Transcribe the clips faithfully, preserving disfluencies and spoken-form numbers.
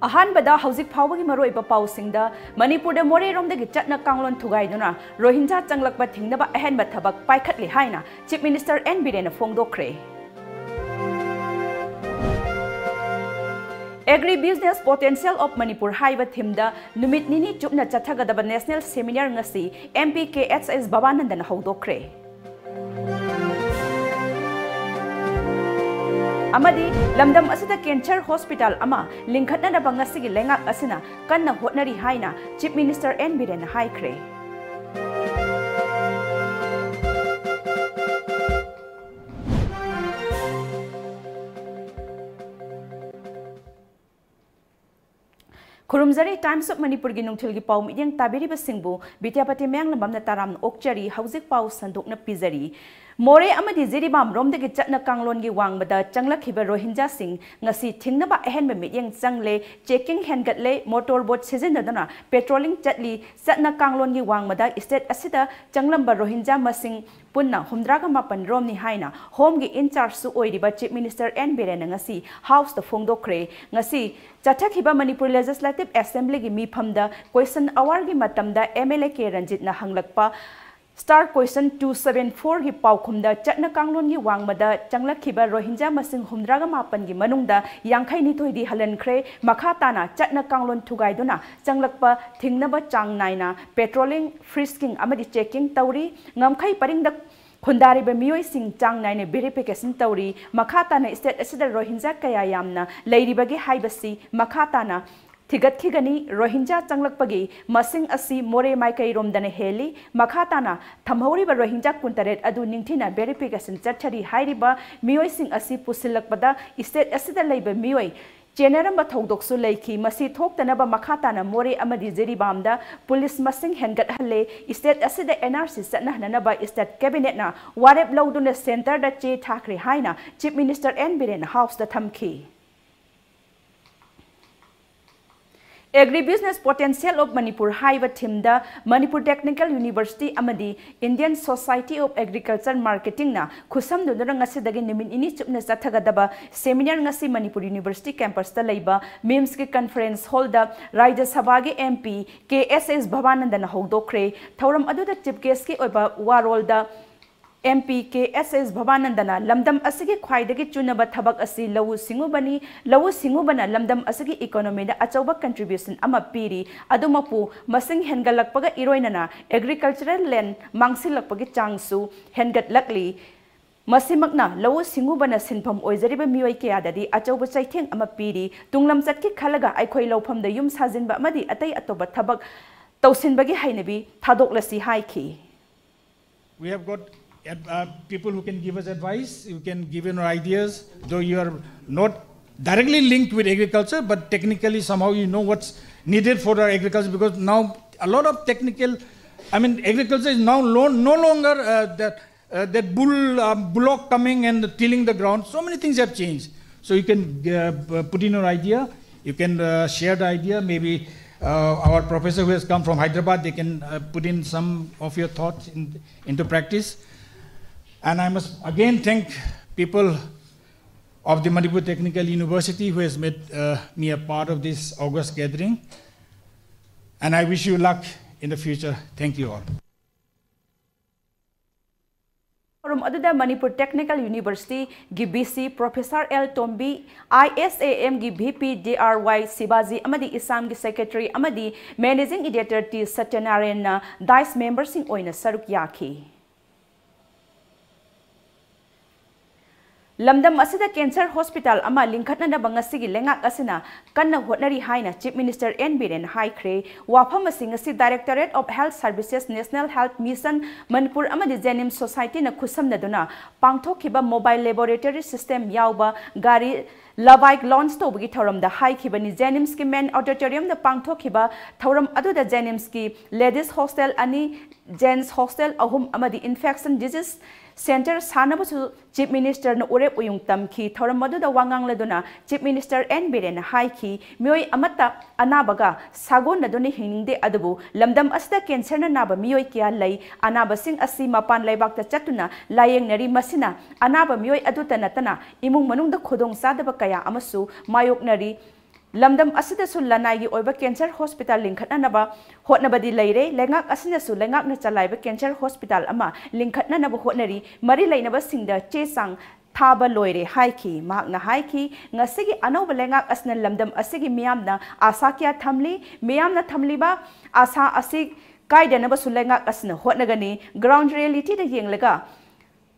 ꯑꯍꯥꯟꯕꯗ ꯍꯧꯖꯤꯛ ꯐꯥꯎꯕꯒꯤ ꯃꯔꯨꯑꯣꯏꯕ ꯄꯥꯎꯁꯤꯡꯗ, ꯃꯅꯤꯄꯨꯔꯗ ꯃꯣꯔꯦꯔꯣꯝꯗꯒꯤ ꯆꯠꯅ ꯀꯥꯡꯂꯣꯟ ꯊꯨꯒꯥꯏꯗꯨꯅ ꯔꯣꯍꯤꯟꯖꯥ ꯆꯪꯂꯛꯄ ꯊꯤꯡꯅꯕ ꯑꯍꯦꯟꯕ ꯊꯕꯛ ꯄꯥꯏꯈꯠꯂꯤ ꯍꯥꯏꯅ Chief Minister N ꯕꯤꯔꯦꯟꯅ ꯐꯣꯡꯗꯣꯛꯈ꯭ꯔꯦ꯫ Agri Business Potential of Manipur ꯍꯥꯏꯕ ꯊꯤꯝꯗ ꯅꯨꯃꯤꯠ ꯅꯤꯅꯤ ꯆꯨꯞꯅ ꯆꯠꯊꯒꯗꯕ National Seminar ꯉꯁꯤ M P K S S ꯚꯕꯥꯅꯟꯗꯅ ꯍꯧꯗꯣꯛꯈ꯭ꯔꯦ꯫ ꯑꯃꯗꯤ ꯂꯝꯗꯝ ꯑꯁꯤꯗ cancer hospital ꯑꯃ ꯂꯤꯡꯈꯠꯅꯅꯕ ꯉꯁꯤꯒꯤ ꯂꯩꯉꯥꯛ ꯑꯁꯤꯅ ꯀꯟꯅ ꯍꯣꯠꯅꯔꯤ ꯍꯥꯏꯅ Chief Minister N ꯕꯤꯔꯦꯟꯅ ꯍꯥꯏꯈ꯭ꯔꯦ꯫ ꯈꯨꯔꯨꯝꯖꯔꯤ꯫ Times of ꯃꯅꯤꯄꯨꯔꯒꯤ ꯅꯨꯡꯊꯤꯜꯒꯤ ꯄꯥꯎ ꯃꯤꯠꯌꯦꯡ ꯇꯥꯕꯤꯔꯤꯕꯁꯤꯡꯕꯨ ꯕꯤꯗ꯭ꯌꯥꯄꯇꯤ ꯃꯌꯥꯡꯂꯝꯕꯝꯅ ꯇꯔꯥꯝꯅ ꯑꯣꯛꯆꯔꯤ꯫ ꯍꯧꯖꯤꯛ ꯄꯥꯎ ꯁꯟꯗꯣꯛꯅ ꯄꯤꯖꯔꯤ꯫ ꯃꯣꯔꯦ ꯑꯃꯗꯤ ꯖꯤꯔꯤꯕꯥꯝ ꯔꯣꯝꯗꯒꯤ ꯆꯠꯅ ꯀꯥꯡꯂꯣꯟꯒꯤ ꯋꯥꯡꯃꯗ ꯆꯪꯂꯛꯈꯤꯕ ꯔꯣꯍꯤꯟꯖꯥꯁꯤꯡ ꯉꯁꯤ ꯊꯤꯡꯅꯕ ꯑꯍꯦꯟꯕ ꯃꯤꯠꯌꯦꯡ ꯆꯪꯂꯦ꯫ Checking ꯍꯦꯟꯒꯠꯂꯦ꯫ Motor boat ꯁꯤꯖꯤꯟꯅꯗꯨꯅ patrolling ꯆꯠꯂꯤ꯫ ꯆꯠꯅ ꯀꯥꯡꯂꯣꯟꯒꯤ ꯋꯥꯡꯃꯗ state ꯑꯁꯤꯗ ꯆꯪꯂꯝꯕ ꯔꯣꯍꯤꯟꯖꯥ ꯃꯁꯤꯡ ꯄꯨꯟꯅ ꯍꯨꯝꯗ꯭ꯔꯥꯒ ꯃꯥꯄꯟ ꯔꯣꯝꯅꯤ ꯍꯥꯏꯅ Home ꯒꯤ in charge ꯁꯨ ꯑꯣꯏꯔꯤꯕ Chief Minister N ꯕꯤꯔꯦꯟꯅ ꯉꯁꯤ House ꯇ ꯐꯣꯡꯗꯣꯛꯈ꯭ꯔꯦ꯫ ꯉꯁꯤ ꯆꯠꯊꯈꯤꯕ ꯃꯅꯤꯄꯨꯔ Legislative Assembly ꯒꯤ ꯃꯤꯐꯝꯗ question hour ꯒꯤ ꯃꯇꯝꯗ M L A K ꯔꯟꯖꯤꯠꯅ ꯍꯪꯂꯛꯄ Star Question two seven four ꯒꯤ ꯄꯥꯎꯈꯨꯝꯗ ꯆꯠꯅ ꯀꯥꯡꯂꯣꯟꯒꯤ ꯋꯥꯡꯃꯗ ꯆꯪꯂꯛꯈꯤꯕ ꯔꯣꯍꯤꯟꯖꯥ ꯃꯁꯤꯡ ꯍꯨꯝꯗ꯭ꯔꯥꯒ ꯃꯥꯄꯟꯒꯤ ꯃꯅꯨꯡꯗ ꯌꯥꯡꯈꯩ ꯅꯤꯊꯣꯏꯗꯤ ꯍꯜꯍꯟꯈ꯭ꯔꯦ꯫ ꯃꯈꯥ ꯇꯥꯅ ꯆꯠꯅ ꯀꯥꯡꯂꯣꯟ ꯊꯨꯒꯥꯏꯗꯨꯅ ꯆꯪꯂꯛꯄ ꯊꯤꯡꯅꯕ ꯆꯥꯡ ꯅꯥꯏꯅ patrolling, frisking ꯑꯃꯗꯤ checking ꯇꯧꯔꯤ꯫ ꯉꯝꯈꯩ ꯄꯔꯤꯡꯗ ꯈꯨꯟꯗꯥꯔꯤꯕ ꯃꯤꯑꯣꯏꯁꯤꯡ ꯆꯥꯡ ꯅꯥꯏꯅ verification ꯇꯧꯔꯤ꯫ ꯃꯈꯥ ꯇꯥꯅ state ꯑꯁꯤꯗ ꯔꯣꯍꯤꯟꯖꯥ ꯀꯌꯥ ꯌꯥꯝꯅ ꯂꯩꯔꯤꯕꯒꯦ ꯍꯥꯏꯕꯁꯤ ꯃꯈꯥ ꯇꯥꯅ ꯊꯤꯒꯠꯈꯤꯒꯅꯤ꯫ ꯔꯣꯍꯤꯟꯖꯥ ꯆꯪꯂꯛꯄꯒꯤ ꯃꯁꯤꯡ ꯑꯁꯤ ꯃꯣꯔꯦ ꯃꯥꯏꯀꯩꯔꯣꯝꯗꯅ ꯍꯦꯜꯂꯤ꯫ ꯃꯈꯥ ꯇꯥꯅ ꯊꯝꯍꯧꯔꯤꯕ ꯔꯣꯍꯤꯟꯖꯥ ꯀꯨꯟꯇꯔꯦꯠ ꯑꯗꯨ ꯅꯤꯡꯊꯤꯅ verification ꯆꯠꯊꯔꯤ꯫ ꯍꯥꯏꯔꯤꯕ ꯃꯤꯑꯣꯏꯁꯤꯡ ꯑꯁꯤ ꯄꯨꯁꯤꯜꯂꯛꯄꯗ state ꯑꯁꯤꯗ ꯂꯩꯕ ꯃꯤꯑꯣꯏ ꯆꯦꯟꯅꯔꯝꯕ ꯊꯧꯗꯣꯛꯁꯨ ꯂꯩꯈꯤ꯫ ꯃꯁꯤ ꯊꯣꯛꯇꯅꯕ ꯃꯈꯥ ꯇꯥꯅ ꯃꯣꯔꯦ ꯑꯃꯗꯤ ꯖꯤꯔꯤꯕꯥꯝꯗ police ꯃꯁꯤꯡ ꯍꯦꯟꯒꯠꯍꯜꯂꯦ꯫ State ꯑꯁꯤꯗ N R C ꯆꯠꯅꯍꯟꯅꯕ state cabinet ꯅ ꯋꯥꯔꯦꯞ ꯂꯧꯗꯨꯅ centre ꯗ ꯆꯦ ꯊꯥꯈ꯭ꯔꯦ ꯍꯥꯏꯅ Chief Minister N ꯕꯤꯔꯦꯟꯅ House ꯇ ꯊꯝꯈꯤ꯫ Agribusiness Potential of Manipur ꯍꯥꯏꯕ theme ꯗ Manipur Technical University ꯑꯃꯗꯤ Indian Society of Agriculture Marketing ꯅ ꯈꯨꯠꯁꯝꯗꯨꯅ ꯉꯁꯤꯗꯒꯤ ꯅꯨꯃꯤꯠ ꯅꯤꯅꯤ ꯆꯨꯞꯅ ꯆꯠꯊꯒꯗꯕ seminar ꯉꯁꯤ ꯃꯅꯤꯄꯨꯔ University campus ꯇ ꯂꯩꯕ MIMS ꯀꯤ conference hall ꯗ ꯔꯥꯖ꯭ꯌ ꯁꯚꯥꯒꯤ MP ꯀꯦ ꯑꯦꯁ ꯑꯦꯁ ꯚꯕꯥꯅꯟꯗꯅ ꯍꯧꯗꯣꯛꯈ꯭ꯔꯦ꯫ ꯊꯧꯔꯝ ꯑꯗꯨꯗ chief guest ꯀꯤ ꯑꯣꯏꯕ ꯋꯥꯔꯣꯜꯗ MP ꯀꯦ ꯑꯦꯁ ꯑꯦꯁ ꯚꯕꯥꯅꯟꯗꯅ ꯂꯝꯗꯝ ꯑꯁꯤꯒꯤ ꯈ꯭ꯋꯥꯏꯗꯒꯤ ꯆꯨꯅꯕ ꯊꯕꯛ ꯑꯁꯤ ꯂꯧꯎ ꯁꯤꯡꯎꯕꯅꯤ, ꯂꯧꯎ ꯁꯤꯡꯎꯕꯅ ꯂꯝꯗꯝ ꯑꯁꯤꯒꯤ economy ꯗ ꯑꯆꯧꯕ contribution ꯑꯃ ꯄꯤꯔꯤ꯫ ꯑꯗꯨꯃꯛꯄꯨ ꯃꯁꯤꯡ ꯍꯦꯟꯒꯠꯂꯛꯄꯒ ꯏꯔꯣꯏꯅꯅ agricultural land ꯃꯥꯡꯁꯤꯜꯂꯛꯄꯒꯤ ꯆꯥꯡꯁꯨ ꯍꯦꯟꯒꯠꯂꯛꯂꯤ꯫ ꯃꯁꯤꯃꯛꯅ ꯂꯧꯎ ꯁꯤꯡꯎꯕꯅ ꯁꯤꯟꯐꯝ ꯑꯣꯏꯖꯔꯤꯕ ꯃꯤꯑꯣꯏ ꯀꯌꯥꯗꯗꯤ ꯑꯆꯧꯕ ꯆꯩꯊꯦꯡ ꯑꯃ ꯄꯤꯔꯤ꯫ ꯇꯨꯡꯂꯝꯆꯠꯀꯤ ꯈꯜꯂꯒ ꯑꯩꯈꯣꯏ ꯂꯧꯐꯝꯗ ꯌꯨꯝ ꯁꯥꯖꯤꯟꯕ ꯑꯃꯗꯤ ꯑꯇꯩ ꯑꯇꯣꯞꯄ ꯊꯕꯛ ꯇꯧꯁꯤꯟꯕꯒꯤ ꯍꯩꯅꯕꯤ ꯊꯥꯗꯣꯛꯂꯁꯤ ꯍꯥꯏꯈꯤ꯫ We have got uh, people who can give us advice, you can give your ideas, though you are not directly linked with agriculture, but technically somehow you know what's needed for our agriculture, because now a lot of technical, I mean, agriculture is now lo- no longer uh, that, uh, that bull, uh, bullock coming and tilling the ground. So many things have changed. So you can uh, p- put in your idea, you can uh, share the idea, maybe uh, our professor who has come from Hyderabad, they can uh, put in some of your thoughts in, into practice. And I must again thank people of the Manipur Technical University who has made uh, me a part of this august gathering. And I wish you luck in the future. Thank you all. ꯊꯧꯔꯝ ꯑꯗꯨꯗ ꯃꯅꯤꯄꯨꯔ Technical University ꯒꯤ VC Professor L Tombi, ISAM ꯒꯤ VP D R Y Shibaji ꯑꯃꯗꯤ ISAM ꯒꯤ Secretary ꯑꯃꯗꯤ Managing Editor T ꯁꯇ꯭ꯌꯅꯥꯔꯥꯌꯟꯅ dais member ꯁꯤꯡ ꯑꯣꯏꯅ ꯁꯔꯨꯛ ꯌꯥꯈꯤ꯫ ꯂꯝꯗꯝ ꯑꯁꯤꯗ cancer hospital ꯑꯃ ꯂꯤꯡꯈꯠꯅꯅꯕ ꯉꯁꯤꯒꯤ ꯂꯩꯉꯥꯛ ꯑꯁꯤꯅ ꯀꯟꯅ ꯍꯣꯠꯅꯔꯤ ꯍꯥꯏꯅ Chief Minister ꯑꯦꯟ ꯕꯤꯔꯦꯟꯅ ꯍꯥꯏꯈ꯭ꯔꯦ꯫ ꯋꯥꯐꯝ ꯑꯁꯤ ꯉꯁꯤ Directorate of Health Services, National Health Mission, Manipur ꯑꯃꯗꯤ JNIMS Society ꯅ ꯈꯨꯠꯁꯝꯅꯗꯨꯅ ꯄꯥꯡꯊꯣꯛꯈꯤꯕ mobile laboratory system ꯌꯥꯎꯕ ꯒꯥꯔꯤ ꯂꯕꯥꯏꯛ ꯂꯣꯟꯆ ꯇꯧꯕꯒꯤ ꯊꯧꯔꯝꯗ ꯍꯥꯏꯈꯤꯕꯅꯤ꯫ ꯖꯦꯅꯤꯝꯁꯀꯤ ꯃꯦꯟ ꯑꯣꯗꯤꯇꯣꯔꯤꯌꯝꯗ ꯄꯥꯡꯊꯣꯛꯈꯤꯕ ꯊꯧꯔꯝ ꯑꯗꯨꯗ ꯖꯦꯅꯤꯝꯁꯀꯤ ꯂꯦꯗꯤꯁ ꯍꯣꯁꯇꯦꯜ ꯑꯅꯤ, ꯖꯦꯟꯁ ꯍꯣꯁꯇꯦꯜ ꯑꯍꯨꯝ ꯑꯃꯗꯤ ꯏꯟꯐꯦꯛꯁꯟ ꯗꯤꯖꯤꯁ ꯁꯦꯟꯇꯔ ꯁꯥꯅꯕꯁꯨ ꯆꯤꯐ ꯃꯤꯅꯤꯁꯇꯔꯅ ꯎꯔꯦꯞ ꯎꯌꯨꯡ ꯇꯝꯈꯤ꯫ ꯊꯧꯔꯝ ꯑꯗꯨꯗ ꯋꯥ ꯉꯥꯡꯂꯗꯨꯅ ꯆꯤꯐ ꯃꯤꯅꯤꯁꯇꯔ ꯑꯦꯟ ꯕꯤꯔꯦꯟꯅ ꯍꯥꯏꯈꯤ, ꯃꯤꯑꯣꯏ ꯑꯃꯠꯇ ꯑꯅꯥꯕꯒ ꯁꯥꯒꯣꯟꯅꯗꯨꯅ ꯍꯤꯡꯅꯤꯡꯗꯦ, ꯑꯗꯨꯕꯨ ꯂꯝꯗꯝ ꯑꯁꯤꯗ ꯀꯦꯟꯁꯔꯅ ꯅꯥꯕ ꯃꯤꯑꯣꯏ ꯀꯌꯥ ꯂꯩ꯫ ꯑꯅꯥꯕꯁꯤꯡ ꯑꯁꯤ ꯃꯄꯥꯟ ꯂꯩꯕꯥꯛꯇ ꯆꯠꯇꯨꯅ ꯂꯥꯌꯦꯡꯅꯔꯤ꯫ ꯃꯁꯤꯅ ꯑꯅꯥꯕ ꯃꯤꯑꯣꯏ ꯑꯗꯨꯇ ꯅꯠꯇꯅ ꯏꯃꯨꯡ ꯃꯅꯨꯡꯗ ꯈꯨꯗꯣꯡꯆꯥꯗꯕ ꯀꯌꯥ ꯑꯃꯁꯨ ꯃꯥꯌꯣꯛꯅꯔꯤ꯫ ꯂꯝꯗꯝ ꯑꯁꯤꯗꯁꯨ ꯂꯅꯥꯏꯒꯤ ꯑꯣꯏꯕ ꯀꯦꯟꯁꯔ ꯍꯣꯁꯄꯤꯇꯥꯜ ꯂꯤꯡꯈꯠꯅꯅꯕ ꯍꯣꯠꯅꯕꯗꯤ ꯂꯩꯔꯦ꯫ ꯂꯩꯉꯥꯛ ꯑꯁꯤꯅꯁꯨ ꯂꯩꯉꯥꯛꯅ ꯆꯂꯥꯏꯕ ꯀꯦꯟꯁꯔ ꯍꯣꯁꯄꯤꯇꯥꯜ ꯑꯃ ꯂꯤꯡꯈꯠꯅꯅꯕ ꯍꯣꯠꯅꯔꯤ꯫ ꯃꯔꯤ ꯂꯩꯅꯕꯁꯤꯡꯗ ꯆꯦ ꯆꯥꯡ ꯊꯥꯕ ꯂꯣꯏꯔꯦ ꯍꯥꯏꯈꯤ꯫ ꯃꯍꯥꯛꯅ ꯍꯥꯏꯈꯤ, ꯉꯁꯤꯒꯤ ꯑꯅꯧꯕ ꯂꯩꯉꯥꯛ ꯑꯁꯤꯅ ꯂꯝꯗꯝ ꯑꯁꯤꯒꯤ ꯃꯤꯌꯥꯝꯅ ꯑꯥꯁꯥ ꯀꯌꯥ ꯊꯝꯂꯤ꯫ ꯃꯤꯌꯥꯝꯅ ꯊꯝꯂꯤꯕ ꯑꯥꯁꯥ ꯑꯁꯤ ꯀꯥꯏꯗꯅꯕꯁꯨ ꯂꯩꯉꯥꯛ ꯑꯁꯤꯅ ꯍꯣꯠꯅꯒꯅꯤ꯫ ꯒ꯭ꯔꯥꯎꯟ ꯔꯤꯌꯦꯂꯤꯇꯤꯗ ꯌꯦꯡꯂꯒ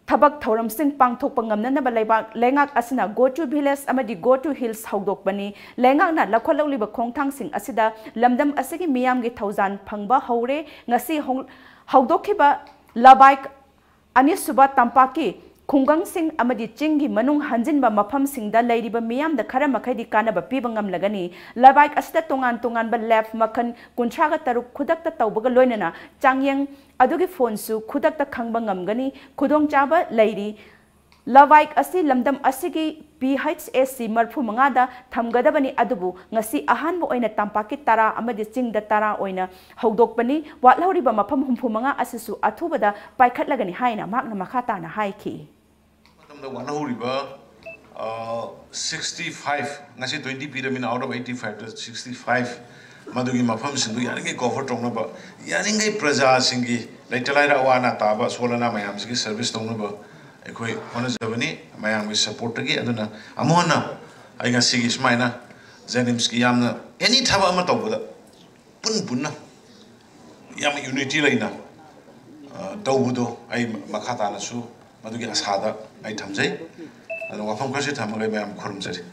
ꯊꯕꯛ ꯊꯧꯔꯝꯁꯤꯡ ꯄꯥꯡꯊꯣꯛꯄ ꯉꯝꯅꯅꯕ ꯂꯩꯕꯥꯛ, ꯂꯩꯉꯥꯛ ꯑꯁꯤꯅ Go to Village ꯑꯃꯗꯤ Go to Hills ꯍꯧꯗꯣꯛꯄꯅꯤ꯫ ꯂꯩꯉꯥꯛꯅ ꯂꯧꯈꯠꯂꯛꯂꯤꯕ ꯈꯣꯡꯊꯥꯡꯁꯤꯡ ꯑꯁꯤꯗ ꯂꯝꯗꯝ ꯑꯁꯤꯒꯤ ꯃꯤꯌꯥꯝꯒꯤ ꯊꯧꯖꯥꯜ ꯐꯪꯕ ꯍꯧꯔꯦ꯫ ꯉꯁꯤ ꯍꯧ-, ꯍꯧꯗꯣꯛꯈꯤꯕ ꯂꯕꯥꯏꯛ ꯑꯅꯤꯁꯨꯕ ꯇꯝꯄꯥꯛꯀꯤ ꯈꯨꯡꯒꯪꯁꯤꯡ ꯑꯃꯗꯤ ꯆꯤꯡꯒꯤ ꯃꯅꯨꯡ ꯍꯟꯖꯤꯟꯕ ꯃꯐꯝꯁꯤꯡꯗ ꯂꯩꯔꯤꯕ ꯃꯤꯌꯥꯝꯗ ꯈꯔ ꯃꯈꯩꯗꯤ ꯀꯥꯟꯅꯕ ꯄꯤꯕ ꯉꯝꯂꯒꯅꯤ꯫ ꯂꯕꯥꯏꯛ ꯑꯁꯤꯗ ꯇꯣꯉꯥꯟ ꯇꯣꯉꯥꯟꯕ ꯂꯦꯕ ꯃꯈꯜ ꯀꯨꯟꯊ꯭ꯔꯥꯒ ꯇꯔꯨꯛ ꯈꯨꯗꯛꯇ ꯇꯧꯕꯒ ꯂꯣꯏꯅꯅ ꯆꯥꯡꯌꯦꯡ ꯑꯗꯨꯒꯤ ꯐꯣꯟꯁꯨ ꯈꯨꯗꯛꯇ ꯈꯪꯕ ꯉꯝꯒꯅꯤ꯫ ꯈꯨꯗꯣꯡꯆꯥꯕ ꯂꯩꯔꯤ꯫ ꯂꯕꯥꯏꯛ ꯑꯁꯤ ꯂꯝꯗꯝ ꯑꯁꯤꯒꯤ P H S C ꯃꯔꯤꯐꯨ ꯃꯉꯥꯗ ꯊꯝꯒꯗꯕꯅꯤ, ꯑꯗꯨꯕꯨ ꯉꯁꯤ ꯑꯍꯥꯟꯕ ꯑꯣꯏꯅ ꯇꯝꯄꯥꯛꯀꯤ ꯇꯔꯥ ꯑꯃꯗꯤ ꯆꯤꯡꯗ ꯇꯔꯥ ꯑꯣꯏꯅ ꯍꯧꯗꯣꯛꯄꯅꯤ꯫ ꯋꯥꯠꯍꯧꯔꯤꯕ ꯃꯐꯝ ꯍꯨꯝꯐꯨ ꯃꯉꯥ ꯑꯁꯤꯁꯨ ꯑꯊꯨꯕꯗ ꯄꯥꯏꯈꯠꯂꯒꯅꯤ ꯍꯥꯏꯅ ꯃꯍꯥꯛꯅ ꯃꯈꯥ ꯇꯥꯅ ꯍꯥꯏꯈꯤ꯫ ꯃꯇꯝꯗ ꯋꯥꯠꯍꯧꯔꯤꯕ, ꯑ, sixty five, ꯉꯁꯤ twenty ꯄꯤꯔꯃꯤꯅ, out of eighty five ꯇ sixty five, ꯃꯗꯨꯒꯤ ꯃꯐꯝꯁꯤꯡꯗꯨ ꯌꯥꯔꯤꯉꯩ ꯀꯣꯚꯔ ꯇꯧꯅꯕ, ꯌꯥꯔꯤꯉꯩ ꯄ꯭ꯔꯖꯥꯁꯤꯡꯒꯤ ꯂꯩꯇ ꯂꯥꯏꯔ ꯑꯋꯥ ꯑꯅꯥ ꯇꯥꯕ ꯑꯁꯣꯜ ꯑꯅꯥ ꯃꯌꯥꯝꯁꯤꯒꯤ ꯁꯔꯚꯤꯁ ꯇꯧꯅꯕ ꯑꯩꯈꯣꯏ ꯍꯣꯠꯅꯖꯕꯅꯤ꯫ ꯃꯌꯥꯝꯒꯤ ꯁꯄꯣꯔꯠꯇꯒꯤ, ꯑꯗꯨꯅ ꯑꯃꯨꯛ ꯍꯟꯅ ꯑꯩ ꯉꯁꯤꯒꯤ ꯁꯨꯃꯥꯏꯅ ꯖꯦꯅꯤꯝꯁꯀꯤ ꯌꯥꯝꯅ ꯑꯦꯅꯤ ꯊꯕꯛ ꯑꯃ ꯇꯧꯕꯗ ꯄꯨꯟ ꯄꯨꯟꯅ ꯌꯥꯝ ꯌꯨꯅꯤꯇꯤ ꯂꯩꯅ, ꯑ, ꯇꯧꯕꯗꯣ ꯑꯩ ꯃꯈꯥ ꯇꯥꯅꯁꯨ ꯃꯗꯨꯒꯤ ꯑꯁꯥꯗ ꯑꯩ ꯊꯝꯖꯩ꯫ ꯑꯗꯨꯅ ꯋꯥꯐꯝ ꯈꯔꯁꯤ ꯊꯝꯃꯒ ꯑꯩ ꯃꯌꯥꯝ ꯈꯨꯔꯨꯝꯖꯔꯤ꯫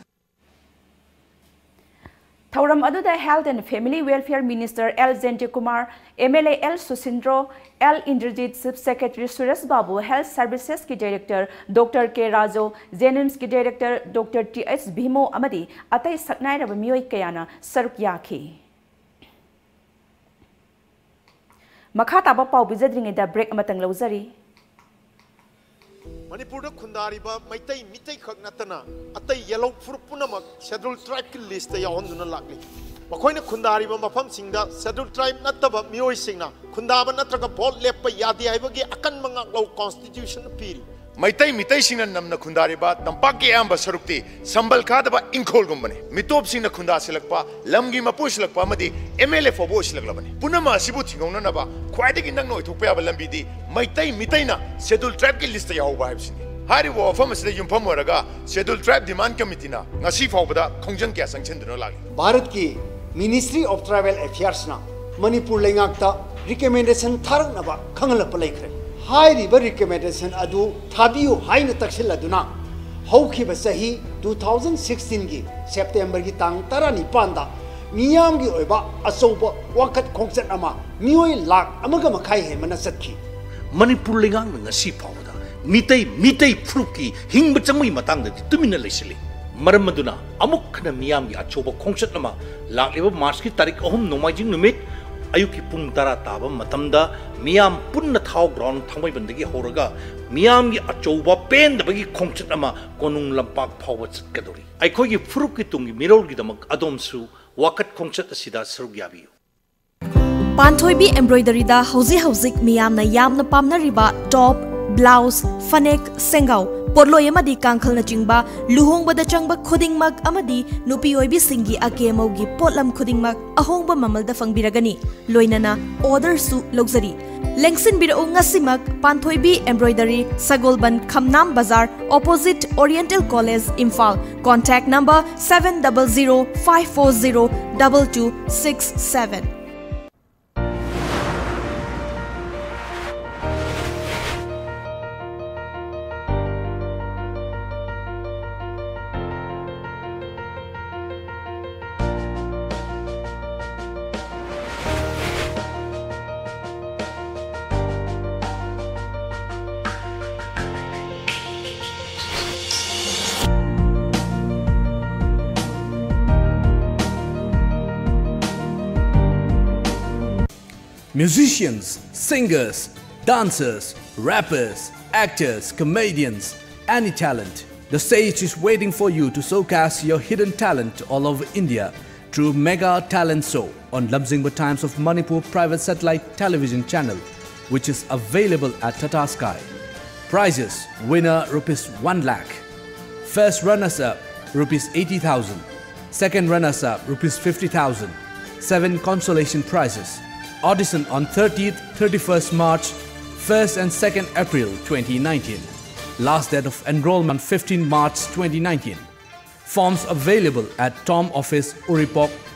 ꯊꯧꯔꯝ ꯑꯗꯨꯗ Health and Family Welfare Minister L Jayanta Kumar, M L A L Susindro, L Indrajit, Chief Secretary Suresh Babu, Health Services ꯀꯤ Director ꯗꯣꯛꯇꯔ ꯀꯦ ꯔꯥꯖꯨ, ꯖꯦꯅꯤꯝꯁꯀꯤ Director doctor T H Bhimo ꯑꯃꯗꯤ ꯑꯇꯩ ꯁꯛꯅꯥꯏꯔꯕ ꯃꯤꯑꯣꯏ ꯀꯌꯥꯅ ꯁꯔꯨꯛ ꯌꯥꯈꯤ꯫ ꯃꯈꯥ ꯇꯥꯕ ꯄꯥꯎ ꯄꯤꯖꯗ꯭ꯔꯤꯉꯩꯗ break ꯑꯃꯇꯪ ꯂꯧꯖꯔꯤ꯫ ꯃꯅꯤꯄꯨꯔꯗ ꯈꯨꯟꯗꯥꯔꯤꯕ ꯃꯩꯇꯩ ꯃꯤꯇꯩꯈꯛ ꯅꯠꯇꯅ ꯑꯇꯩ ꯌꯦꯜꯍꯧ ꯐꯨꯔꯨꯞ ꯄꯨꯝꯅꯃꯛ Scheduled Tribe ꯀꯤ list ꯇ ꯌꯥꯎꯍꯟꯗꯨꯅ ꯂꯥꯛꯂꯤ꯫ ꯃꯈꯣꯏꯅ ꯈꯨꯟꯗꯥꯔꯤꯕ ꯃꯐꯝꯁꯤꯡꯗ Scheduled Tribe ꯅꯠꯇꯕ ꯃꯤꯑꯣꯏꯁꯤꯡꯅ ꯈꯨꯟꯗꯥꯕ ꯅꯠꯇ꯭ꯔꯒ vote ꯂꯦꯞꯄ ꯌꯥꯗꯦ ꯍꯥꯏꯕꯒꯤ ꯑꯀꯟꯕ ꯉꯥꯛꯂꯧ Constitution ꯅ ꯄꯤꯔꯤ꯫ ꯃꯩꯇꯩ ꯃꯤꯇꯩꯁꯤꯡꯅ ꯅꯝꯅ ꯈꯨꯟꯗꯥꯔꯤꯕ ꯇꯝꯄꯥꯛꯀꯤ ꯑꯌꯥꯝꯕ ꯁꯔꯨꯛꯇꯤ ꯁꯝꯕꯜ ꯈꯥꯗꯕ ꯏꯪꯈꯣꯜꯒꯨꯝꯕꯅꯤ꯫ ꯃꯤꯇꯣꯞꯁꯤꯡꯅ ꯈꯨꯟꯗꯥꯁꯤꯜꯂꯛꯄ, ꯂꯝꯒꯤ ꯃꯄꯨ ꯑꯣꯏꯁꯤꯜꯂꯛꯄ ꯑꯃꯗꯤ ꯑꯦꯝ ꯑꯦꯜ ꯑꯦ ꯐꯥꯎꯕ ꯑꯣꯏꯁꯤꯜꯂꯛꯂꯕꯅꯤ꯫ ꯄꯨꯝꯅꯃꯛ ꯑꯁꯤꯕꯨ ꯊꯤꯡꯍꯧꯅꯅꯕ ꯈ꯭ꯋꯥꯏꯗꯒꯤ ꯅꯛꯅ ꯑꯣꯏꯊꯣꯛꯄ ꯌꯥꯕ ꯂꯝꯕꯤꯗꯤ ꯃꯩꯇꯩ ꯃꯤꯇꯩꯅ Scheduled Tribe ꯀꯤ list ꯇ ꯌꯥꯎꯍꯧꯕ ꯍꯥꯏꯕꯁꯤꯅꯤ꯫ ꯍꯥꯏꯔꯤꯕ ꯋꯥꯐꯝ ꯑꯁꯤꯗ ꯌꯨꯝꯐꯝ ꯑꯣꯏꯔꯒ Scheduled Tribe Demand Committee ꯅ ꯉꯁꯤ ꯐꯥꯎꯕꯗ ꯈꯣꯡꯖꯪ ꯀꯌꯥ ꯆꯪꯁꯤꯟꯗꯨꯅ ꯂꯥꯛꯂꯤ꯫ ꯚꯥꯔꯠꯀꯤ Ministry of Tribal Affairs ꯅ ꯃꯅꯤꯄꯨꯔ ꯂꯩꯉꯥꯛꯇ recommendation ꯊꯥꯔꯛꯅꯕ ꯈꯪꯍꯜꯂꯛꯄ ꯂꯩꯈ꯭ꯔꯦ꯫ ꯍꯥꯏꯔꯤꯕ recommendation ꯑꯗꯨ ꯊꯥꯕꯤꯌꯨ ꯍꯥꯏꯅ ꯇꯛꯁꯤꯜꯂꯗꯨꯅ ꯍꯧꯈꯤꯕ ꯆꯍꯤ two thousand sixteen ꯒꯤ September ꯒꯤ ꯇꯥꯡ ꯇꯔꯥꯅꯤꯄꯥꯟꯗ ꯃꯤꯌꯥꯝꯒꯤ ꯑꯣꯏꯕ ꯑꯆꯧꯕ ꯋꯥꯀꯠ ꯈꯣꯡꯆꯠ ꯑꯃ ꯃꯤꯑꯣꯏ ꯂꯥꯈ ꯑꯃꯒ ꯃꯈꯥꯏ ꯍꯦꯟꯕꯅ ꯆꯠꯈꯤ꯫ ꯃꯅꯤꯄꯨꯔ ꯂꯩꯉꯥꯛꯅ ꯉꯁꯤ ꯐꯥꯎꯕꯗ ꯃꯤꯇꯩ, ꯃꯤꯇꯩ ꯐꯨꯔꯨꯞꯀꯤ ꯍꯤꯡꯕ ꯆꯪꯕꯒꯤ ꯃꯇꯥꯡꯗꯗꯤ ꯇꯨꯃꯤꯟꯅ ꯂꯩꯁꯤꯜꯂꯤ꯫ ꯃꯔꯝ ꯑꯗꯨꯅ ꯑꯃꯨꯛ ꯍꯟꯅ ꯃꯤꯌꯥꯝꯒꯤ ꯑꯆꯧꯕ ꯈꯣꯡꯆꯠ ꯑꯃ ꯂꯥꯛꯂꯤꯕ ꯃꯥꯔꯆꯀꯤ ꯇꯥꯔꯤꯛ ꯑꯍꯨꯝ ꯅꯣꯡꯃꯥꯏꯖꯤꯡ ꯅꯨꯃꯤꯠ ꯑꯌꯨꯛꯀꯤ ꯄꯨꯡ ꯇꯔꯥ ꯇꯥꯕ ꯃꯇꯝꯗ ꯃꯤꯌꯥꯝ ꯄꯨꯟꯅ ꯊꯥꯎ ground ꯊꯥꯡꯃꯩꯕꯟꯗꯒꯤ ꯍꯧꯔꯒ ꯃꯤꯌꯥꯝꯒꯤ ꯑꯆꯧꯕ ꯄꯦꯟꯗꯕꯒꯤ ꯈꯣꯡꯆꯠ ꯑꯃ ꯀꯣꯅꯨꯡ ꯂꯝꯄꯥꯛ ꯐꯥꯎꯕ ꯆꯠꯀꯗꯧꯔꯤ꯫ ꯑꯩꯈꯣꯏꯒꯤ ꯐꯨꯔꯨꯞꯀꯤ ꯇꯨꯡꯒꯤ ꯃꯤꯔꯣꯜꯒꯤꯗꯃꯛ ꯑꯗꯣꯝꯁꯨ ꯋꯥꯀꯠ ꯈꯣꯡꯆꯠ ꯑꯁꯤꯗ ꯁꯔꯨꯛ ꯌꯥꯕꯤꯌꯨ꯫ ꯄꯥꯟꯊꯣꯏꯕꯤ Embroidery ꯗ ꯍꯧꯖꯤꯛ ꯍꯧꯖꯤꯛ ꯃꯤꯌꯥꯝꯅ ꯌꯥꯝꯅ ꯄꯥꯝꯅꯔꯤꯕ top, blouse, ꯐꯅꯦꯛ, ꯁꯦꯡꯒꯥꯎ, ꯄꯣꯠꯂꯣꯏ ꯑꯃꯗꯤ ꯀꯥꯡꯈꯜꯅꯆꯤꯡꯕ ꯂꯨꯍꯣꯡꯕꯗ ꯆꯪꯕ ꯈꯨꯗꯤꯡꯃꯛ ꯑꯃꯗꯤ ꯅꯨꯄꯤ ꯑꯣꯏꯕꯤꯁꯤꯡꯒꯤ ꯑꯀꯦ ꯑꯃꯧꯒꯤ ꯄꯣꯠꯂꯝ ꯈꯨꯗꯤꯡꯃꯛ ꯑꯍꯣꯡꯕ ꯃꯃꯜꯗ ꯐꯪꯕꯤꯔꯒꯅꯤ꯫ ꯂꯣꯏꯅꯅ order ꯁꯨ ꯂꯧꯖꯔꯤ꯫ ꯂꯦꯡꯁꯤꯟꯕꯤꯔꯛꯎ ꯉꯁꯤꯃꯛ ꯄꯥꯟꯊꯣꯏꯕꯤ Embroidery, ꯁꯒꯣꯜꯕꯟ, ꯈꯝꯅꯥꯝ ꯕꯖꯥꯔ, opposite Oriental College, Imphal. Contact number seven double zero five four zero double two six seven. Musicians, singers, dancers, rappers, actors, comedians, any talent. The stage is waiting for you to showcase your hidden talent all over India through Mega Talent Show on Lamjingba Times of Manipur private satellite television channel, which is available at Tata Sky. Prizes: winner rupees one lakh, first runners up rupees eighty thousand, second runners up rupees fifty thousand, seven consolation prizes. Audition on thirtieth, thirty-first March, first and second April twenty nineteen. Last date of enrollment fifteen March twenty nineteen. Forms available at Tom Office, Uripok,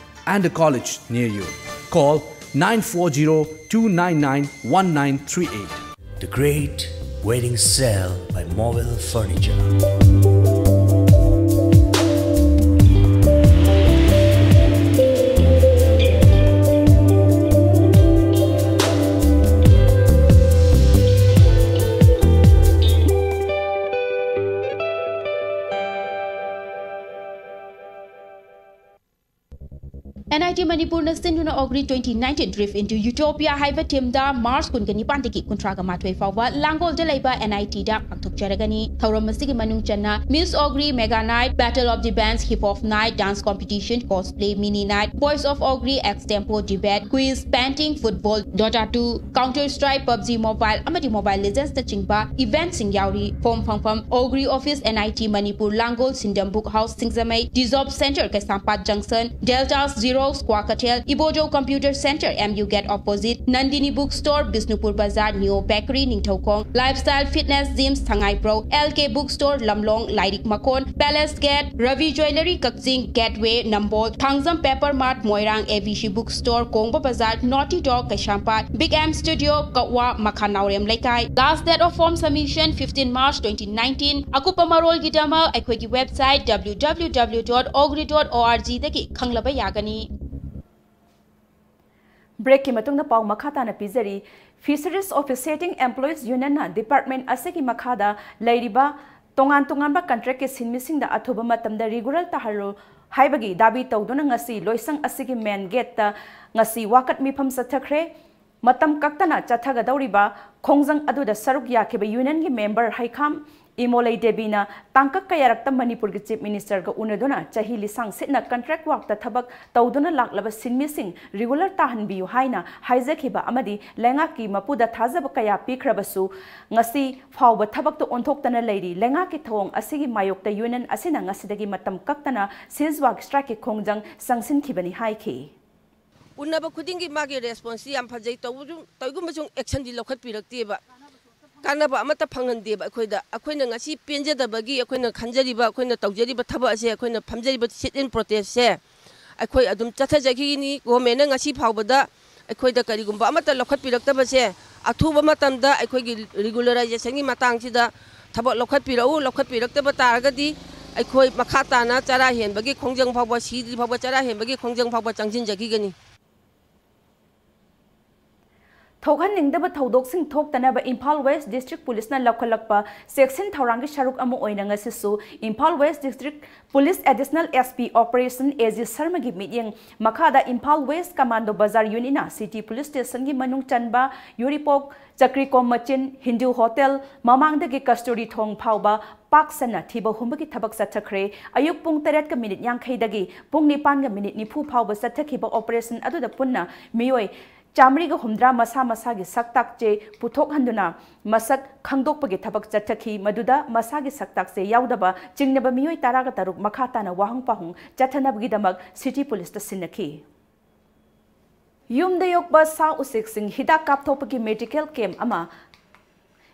and the college near you. Call nine four zero two nine nine one nine three eight. The Great Wedding Sale by Mobile Furniture. NIT ꯃꯅꯤꯄꯨꯔꯅ ꯁꯤꯟꯗꯨꯅ Ogri twenty nineteen Drift into Utopia ꯍꯥꯏꯕ theme ꯗ March ꯀꯨꯟꯒ ꯅꯤꯄꯥꯟꯗꯒꯤ ꯀꯨꯟꯊ꯭ꯔꯥꯒ ꯃꯥꯊꯣꯏ ꯐꯥꯎꯕ ꯂꯥꯡꯒꯣꯜꯗ ꯂꯩꯕ NIT ꯗ ꯄꯥꯡꯊꯣꯛꯆꯔꯒꯅꯤ꯫ ꯊꯧꯔꯝ ꯑꯁꯤꯒꯤ ꯃꯅꯨꯡ ꯆꯟꯅ Miss Ogri Mega Night, Battle of the Bands, Hip Hop Night, Dance Competition, Cosplay Mini Night, Voice of Ogri, Extempo Debate, Quiz, Painting, Football, Dota two, Counter Strike, PUBG Mobile ꯑꯃꯗꯤ Mobile Legends ꯅꯆꯤꯡꯕ event ꯁꯤꯡ ꯌꯥꯎꯔꯤ꯫ Form ꯐꯪꯐꯝ: Ogri Office, NIT Manipur, ꯂꯥꯡꯒꯣꯜ, ꯁꯤꯟꯗꯝꯕꯨꯛ House, ꯁꯤꯡꯖꯃꯩ, Dissolve Center, ꯀꯩꯁꯥꯝꯄꯥꯠ Junction, Deltas Xerox, Kwakeithel, ꯏꯕꯣꯖꯧ Computer Center, MU Gate opposite, Nandini Book Store, Bishnupur ꯕꯖꯥꯔ, Neo Bakery, Ningthoukhong, Lifestyle Fitness Gym, ꯁꯉꯥꯏꯄ꯭ꯔꯧ, LK Book Store, ꯂꯝꯂꯣꯡ, ꯂꯥꯏꯔꯤꯛ ꯃꯀꯣꯟ, Palace Gate, Ravi Jewellery, ꯀꯛꯆꯤꯡ, Gateway, ꯅꯝꯕꯣꯜ, Thangjam Paper Mart, ꯃꯣꯏꯔꯥꯡ, ABC Book Store, ꯀꯣꯡꯕ ꯕꯖꯥꯔ, Naughty Dog, ꯀꯩꯁꯥꯝꯄꯥꯠ, Big M Studio, ꯀꯛꯋꯥ, ꯃꯈꯥ ꯅꯥꯎꯔꯦꯝ ꯂꯩꯀꯥꯏ꯫ Last date of form submission fifteen March twenty nineteen꯫ ꯑꯀꯨꯞꯄ ꯃꯔꯣꯜꯒꯤꯗꯃꯛ ꯑꯩꯈꯣꯏꯒꯤ website W W W dot ogri dot org ꯗꯒꯤ ꯈꯪꯂꯕ ꯌꯥꯒꯅꯤ꯫ Break ꯀꯤ ꯃꯇꯨꯡꯗ ꯄꯥꯎ ꯃꯈꯥ ꯇꯥꯅ ꯄꯤꯖꯔꯤ꯫ Fisheries Officiating Employees Union ꯅ department ꯑꯁꯤꯒꯤ ꯃꯈꯥꯗ ꯂꯩꯔꯤꯕ ꯇꯣꯉꯥꯟ ꯇꯣꯉꯥꯟꯕ contract ꯀꯤ ꯁꯤꯟꯃꯤꯁꯤꯡꯗ ꯑꯊꯨꯕ ꯃꯇꯝꯗ regular ꯇꯥꯍꯜꯂꯨ ꯍꯥꯏꯕꯒꯤ ꯗꯥꯕꯤ ꯇꯧꯗꯨꯅ ꯉꯁꯤ ꯂꯣꯏꯁꯪ ꯑꯁꯤꯒꯤ main gate ꯇ ꯉꯁꯤ ꯋꯥꯀꯠ ꯃꯤꯐꯝ ꯆꯠꯊꯈ꯭ꯔꯦ꯫ ꯃꯇꯝ ꯀꯛꯇꯅ ꯆꯠꯊꯒꯗꯧꯔꯤꯕ ꯈꯣꯡꯖꯪ ꯑꯗꯨꯗ ꯁꯔꯨꯛ ꯌꯥꯈꯤꯕ ꯌꯨꯅꯤꯌꯟꯒꯤ ꯃꯦꯝꯕꯔ ꯍꯩꯈꯥꯝ ꯏꯃꯣꯂꯩ ꯗꯦꯕꯤꯅ ꯇꯥꯡꯀꯛ ꯀꯌꯥꯔꯛꯇ ꯃꯅꯤꯄꯨꯔꯒꯤ ꯆꯤꯐ ꯃꯤꯅꯤꯁꯇꯔꯒ ꯎꯅꯗꯨꯅ ꯆꯍꯤ ꯂꯤꯁꯥꯡ ꯁꯤꯠꯅ ꯀꯟꯇ꯭ꯔꯦꯛ ꯋꯥꯔꯛꯇ ꯊꯕꯛ ꯇꯧꯗꯨꯅ ꯂꯥꯛꯂꯕ ꯁꯤꯟꯃꯤꯁꯤꯡ ꯔꯤꯒꯨꯂꯔ ꯇꯥꯍꯟꯕꯤꯌꯨ ꯍꯥꯏꯅ ꯍꯥꯏꯖꯈꯤꯕ ꯑꯃꯗꯤ ꯂꯩꯉꯥꯛꯀꯤ ꯃꯄꯨꯗ ꯊꯥꯖꯕ ꯀꯌꯥ ꯄꯤꯈ꯭ꯔꯕꯁꯨ ꯉꯁꯤ ꯐꯥꯎꯕ ꯊꯕꯛꯇ ꯑꯣꯟꯊꯣꯛꯇꯅ ꯂꯩꯔꯤ꯫ ꯂꯩꯉꯥꯛꯀꯤ ꯊꯧꯑꯣꯡ ꯑꯁꯤꯒꯤ ꯃꯥꯌꯣꯛꯇ ꯌꯨꯅꯤꯌꯟ ꯑꯁꯤꯅ ꯉꯁꯤꯗꯒꯤ ꯃꯇꯝ ꯀꯛꯇꯅ ꯁꯤꯖꯋꯥꯛ ꯁ꯭ꯇ꯭ꯔꯥꯏꯛꯀꯤ ꯈꯣꯡꯖꯪ ꯆꯪꯁꯤꯟꯈꯤꯕꯅꯤ ꯍꯥꯏꯈꯤ꯫ ꯎꯅꯕ ꯈꯨꯗꯤꯡꯒꯤ ꯃꯥꯒꯤ ꯔꯦꯁꯄꯣꯟꯁꯁꯤ ꯌꯥꯝ ꯐꯖꯩ꯫ ꯇꯧꯕꯁꯨ ꯀꯔꯤꯒꯨꯝꯕꯁꯨ ꯑꯦꯛꯁꯟꯗꯤ ꯂꯧꯈꯠꯄꯤꯔꯛꯇꯦꯕ꯫ ꯀꯥꯟꯅꯕ ꯑꯃꯠꯇ ꯐꯪꯍꯟꯗꯦꯕ ꯑꯩꯈꯣꯏꯗ꯫ ꯑꯩꯈꯣꯏꯅ ꯉꯁꯤ ꯄꯦꯟꯖꯗꯕꯒꯤ ꯑꯩꯈꯣꯏꯅ ꯈꯟꯖꯔꯤꯕ, ꯑꯩꯈꯣꯏꯅ ꯇꯧꯖꯔꯤꯕ ꯊꯕꯛ ꯑꯁꯦ, ꯑꯩꯈꯣꯏꯅ ꯐꯝꯖꯔꯤꯕ ꯁꯤꯠ ꯏꯟ ꯄ꯭ꯔꯣꯇꯦꯁꯁꯦ ꯑꯩꯈꯣꯏ ꯑꯗꯨꯝ ꯆꯠꯊꯖꯈꯤꯅꯤ꯫ ꯒꯣꯔꯃꯦꯟꯅ ꯉꯁꯤ ꯐꯥꯎꯕꯗ ꯑꯩꯈꯣꯏꯗ ꯀꯔꯤꯒꯨꯝꯕ ꯑꯃꯠꯇ ꯂꯧꯈꯠꯄꯤꯔꯛꯇꯕꯁꯦ, ꯑꯊꯨꯕ ꯃꯇꯝꯗ ꯑꯩꯈꯣꯏꯒꯤ ꯔꯤꯒꯨꯂꯔꯥꯏꯖꯦꯁꯟꯒꯤ ꯃꯇꯥꯡꯁꯤꯗ ꯊꯕꯛ ꯂꯧꯈꯠꯄꯤꯔꯛꯎ꯫ ꯂꯧꯈꯠꯄꯤꯔꯛꯇꯕ ꯇꯥꯔꯒꯗꯤ ꯑꯩꯈꯣꯏ ꯃꯈꯥ ꯇꯥꯅ ꯆꯔꯥ ꯍꯦꯟꯕꯒꯤ ꯈꯣꯡꯖꯪ ꯐꯥꯎꯕ, ꯁꯤꯗ꯭ꯔꯤ ꯐꯥꯎꯕ ꯆꯔꯥ ꯍꯦꯟꯕꯒꯤ ꯈꯣꯡꯖꯪ ꯐꯥꯎꯕ ꯆꯪꯁꯤꯟꯖꯈꯤꯒꯅꯤ꯫ ꯊꯣꯛꯍꯟꯅꯤꯡꯗꯕ ꯊꯧꯗꯣꯛꯁꯤꯡ ꯊꯣꯛꯇꯅꯕ ꯏꯝꯐꯥꯜ ꯋꯦꯁ ꯗꯤꯁꯇ꯭ꯔꯤꯛ ꯄꯨꯂꯤꯁꯅ ꯂꯧꯈꯠꯂꯛꯄ ꯆꯦꯛꯁꯤꯟ ꯊꯧꯔꯥꯡꯒꯤ ꯁꯔꯨꯛ ꯑꯃ ꯑꯣꯏꯅ ꯉꯁꯤꯁꯨ Imphal west district police additional S P operation A J ꯁꯔꯃꯒꯤ ꯃꯤꯠꯌꯦꯡ ꯃꯈꯥꯗ ꯏꯝꯐꯥꯜ ꯋꯦꯁ ꯀꯃꯥꯟꯗꯣ ꯕꯖꯥꯔ ꯌꯨꯅꯤꯠꯅ ꯁꯤꯇꯤ ꯄꯨꯂꯤꯁ ꯁ꯭ꯇꯦꯁꯟꯒꯤ ꯃꯅꯨꯡ ꯆꯟꯕ ꯌꯨꯔꯤꯄꯣꯛ, ꯆꯀ꯭ꯔꯤꯀꯣꯝ ꯃꯆꯤꯟ, ꯍꯤꯟꯗꯨ ꯍꯣꯇꯦꯜ ꯃꯃꯥꯡꯗꯒꯤ ꯀꯁꯇꯨꯔꯤ ꯊꯣꯡ ꯐꯥꯎꯕ ꯄꯥꯛ ꯁꯟꯅ ꯊꯤꯕ ꯍꯨꯝꯕꯒꯤ ꯊꯕꯛ ꯆꯠꯊꯈ꯭ꯔꯦ꯫ ꯑꯌꯨꯛ ꯄꯨꯡ ꯇꯔꯦꯠꯀ ꯃꯤꯅꯤꯠ ꯌꯥꯡꯈꯩꯗꯒꯤ ꯄꯨꯡ ꯅꯤꯄꯥꯟꯒ ꯃꯤꯅꯤꯠ ꯅꯤꯐꯨ ꯐꯥꯎꯕ ꯆꯠꯊꯈꯤꯕ ꯑꯣꯄꯔꯦꯁꯟ ꯑꯗꯨꯗ ꯄꯨꯟꯅ ꯃꯤꯑꯣꯏ ꯆꯥꯃꯔꯤꯒ ꯍꯨꯝꯗ꯭ꯔꯥ ꯃꯁꯥ ꯃꯁꯥꯒꯤ ꯁꯛ ꯇꯥꯛꯆꯦ ꯄꯨꯊꯣꯛꯍꯟꯗꯨꯅ ꯃꯁꯛ ꯈꯪꯗꯣꯛꯄꯒꯤ ꯊꯕꯛ ꯆꯠꯊꯈꯤ꯫ ꯃꯗꯨꯗ ꯃꯁꯥꯒꯤ ꯁꯛ ꯇꯥꯛꯆꯦ ꯌꯥꯎꯗꯕ ꯆꯤꯡꯅꯕ ꯃꯤꯑꯣꯏ ꯇꯔꯥꯒ ꯇꯔꯨꯛ ꯃꯈꯥ ꯇꯥꯅ ꯋꯥꯍꯪ ꯄꯥꯎꯍꯪ ꯆꯠꯊꯅꯕꯒꯤꯗꯃꯛ ꯁꯤꯇꯤ ꯄꯨꯂꯤꯁꯇ ꯁꯤꯟꯅꯈꯤ꯫ ꯌꯨꯝꯗ ꯌꯣꯛꯄ ꯁꯥ ꯎꯆꯦꯛꯁꯤꯡ ꯍꯤꯗꯥꯛ ꯀꯥꯞꯊꯣꯛꯄꯒꯤ ꯃꯦꯗꯤꯀꯦꯜ ꯀꯦꯝꯞ ꯑꯃ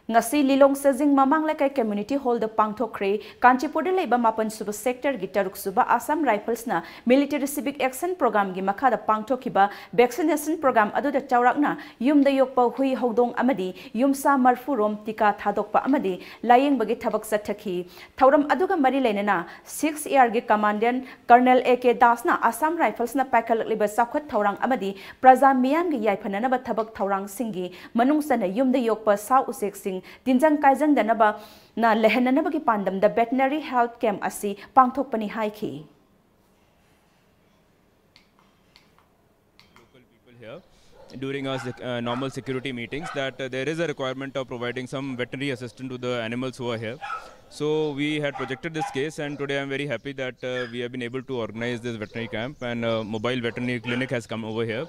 ꯉꯁꯤ ꯂꯤꯂꯣꯡ ꯆꯖꯤꯡ ꯃꯃꯥꯡ ꯂꯩꯀꯥꯏ ꯀꯝꯃ꯭ꯌꯨꯅꯤꯇꯤ ꯍꯣꯜꯗ ꯄꯥꯡꯊꯣꯛꯈ꯭ꯔꯦ꯫ ꯀꯥꯟꯆꯤꯄꯨꯔꯗ ꯂꯩꯕ ꯃꯥꯄꯟ ꯁꯨꯕ ꯁꯦꯛꯇꯔꯒꯤ ꯇꯔꯨꯛ ꯁꯨꯕ ꯑꯁꯥꯝ ꯔꯥꯏꯐꯜꯁꯅ ꯃꯤꯂꯤꯇꯔꯤ ꯁꯤꯚꯤꯛ ꯑꯦꯛꯁꯟ ꯄ꯭ꯔꯣꯒ꯭ꯔꯥꯝꯒꯤ ꯃꯈꯥꯗ ꯄꯥꯡꯊꯣꯛꯈꯤꯕ ꯚꯦꯛꯁꯤꯅꯦꯁꯟ ꯄ꯭ꯔꯣꯒ꯭ꯔꯥꯝ ꯑꯗꯨꯗ ꯆꯥꯎꯔꯥꯛꯅ ꯌꯨꯝꯗ ꯌꯣꯛꯄ ꯍꯨꯏ, ꯍꯧꯗꯣꯡ ꯑꯃꯗꯤ ꯌꯨꯝꯁꯥ ꯃꯔꯐꯨ ꯔꯣꯝ ꯇꯤꯀꯥ ꯊꯥꯗꯣꯛꯄ ꯑꯃꯗꯤ ꯂꯥꯌꯦꯡꯕꯒꯤ ꯊꯕꯛ ꯆꯠꯊꯈꯤ꯫ ꯊꯧꯔꯝ ꯑꯗꯨꯒ ꯃꯔꯤ ꯂꯩꯅꯅ ꯁꯤꯛꯁ ꯑꯦꯌꯥꯔꯒꯤ ꯀꯃꯥꯟꯗꯦꯟꯠ ꯀꯔꯅꯦꯜ ꯑꯦ ꯀꯦ ꯗꯥꯁꯅ ꯑꯁꯥꯝ ꯔꯥꯏꯐꯜꯁꯅ ꯄꯥꯏꯈꯠꯂꯛꯂꯤꯕ ꯆꯥꯎꯈꯠ ꯊꯧꯔꯥꯡ ꯑꯃꯗꯤ ꯄ꯭ꯔꯖꯥ ꯃꯤꯌꯥꯝꯒꯤ ꯌꯥꯏꯐꯅꯅꯕ ꯊꯕꯛ ꯊꯧꯔꯥꯡꯁꯤꯡꯒꯤ ꯃꯅꯨꯡ ꯆꯟꯅ ꯌꯨꯝꯗ ꯌꯣꯛꯄ ꯁꯥ ꯎꯆꯦꯛꯁꯤꯡ ꯇꯤꯟꯖꯪ ꯀꯥꯏꯖꯪꯗꯅꯕꯅ ꯂꯩꯍꯟꯅꯅꯕꯒꯤ ꯄꯥꯟꯗꯝꯗ ꯚꯦꯇꯅꯔꯤ ꯍꯦꯜꯊ ꯀꯦꯝꯞ ꯑꯁꯤ ꯄꯥꯡꯊꯣꯛꯄꯅꯤ ꯍꯥꯏꯈꯤ꯫ Local people here. during our sec- uh, normal security meetings that uh, there is a requirement of providing some veterinary assistance to the animals who are here. So we had projected this case, and today I'm very happy that uh, we have been able to organize this veterinary camp, and uh, mobile veterinary clinic has come over here.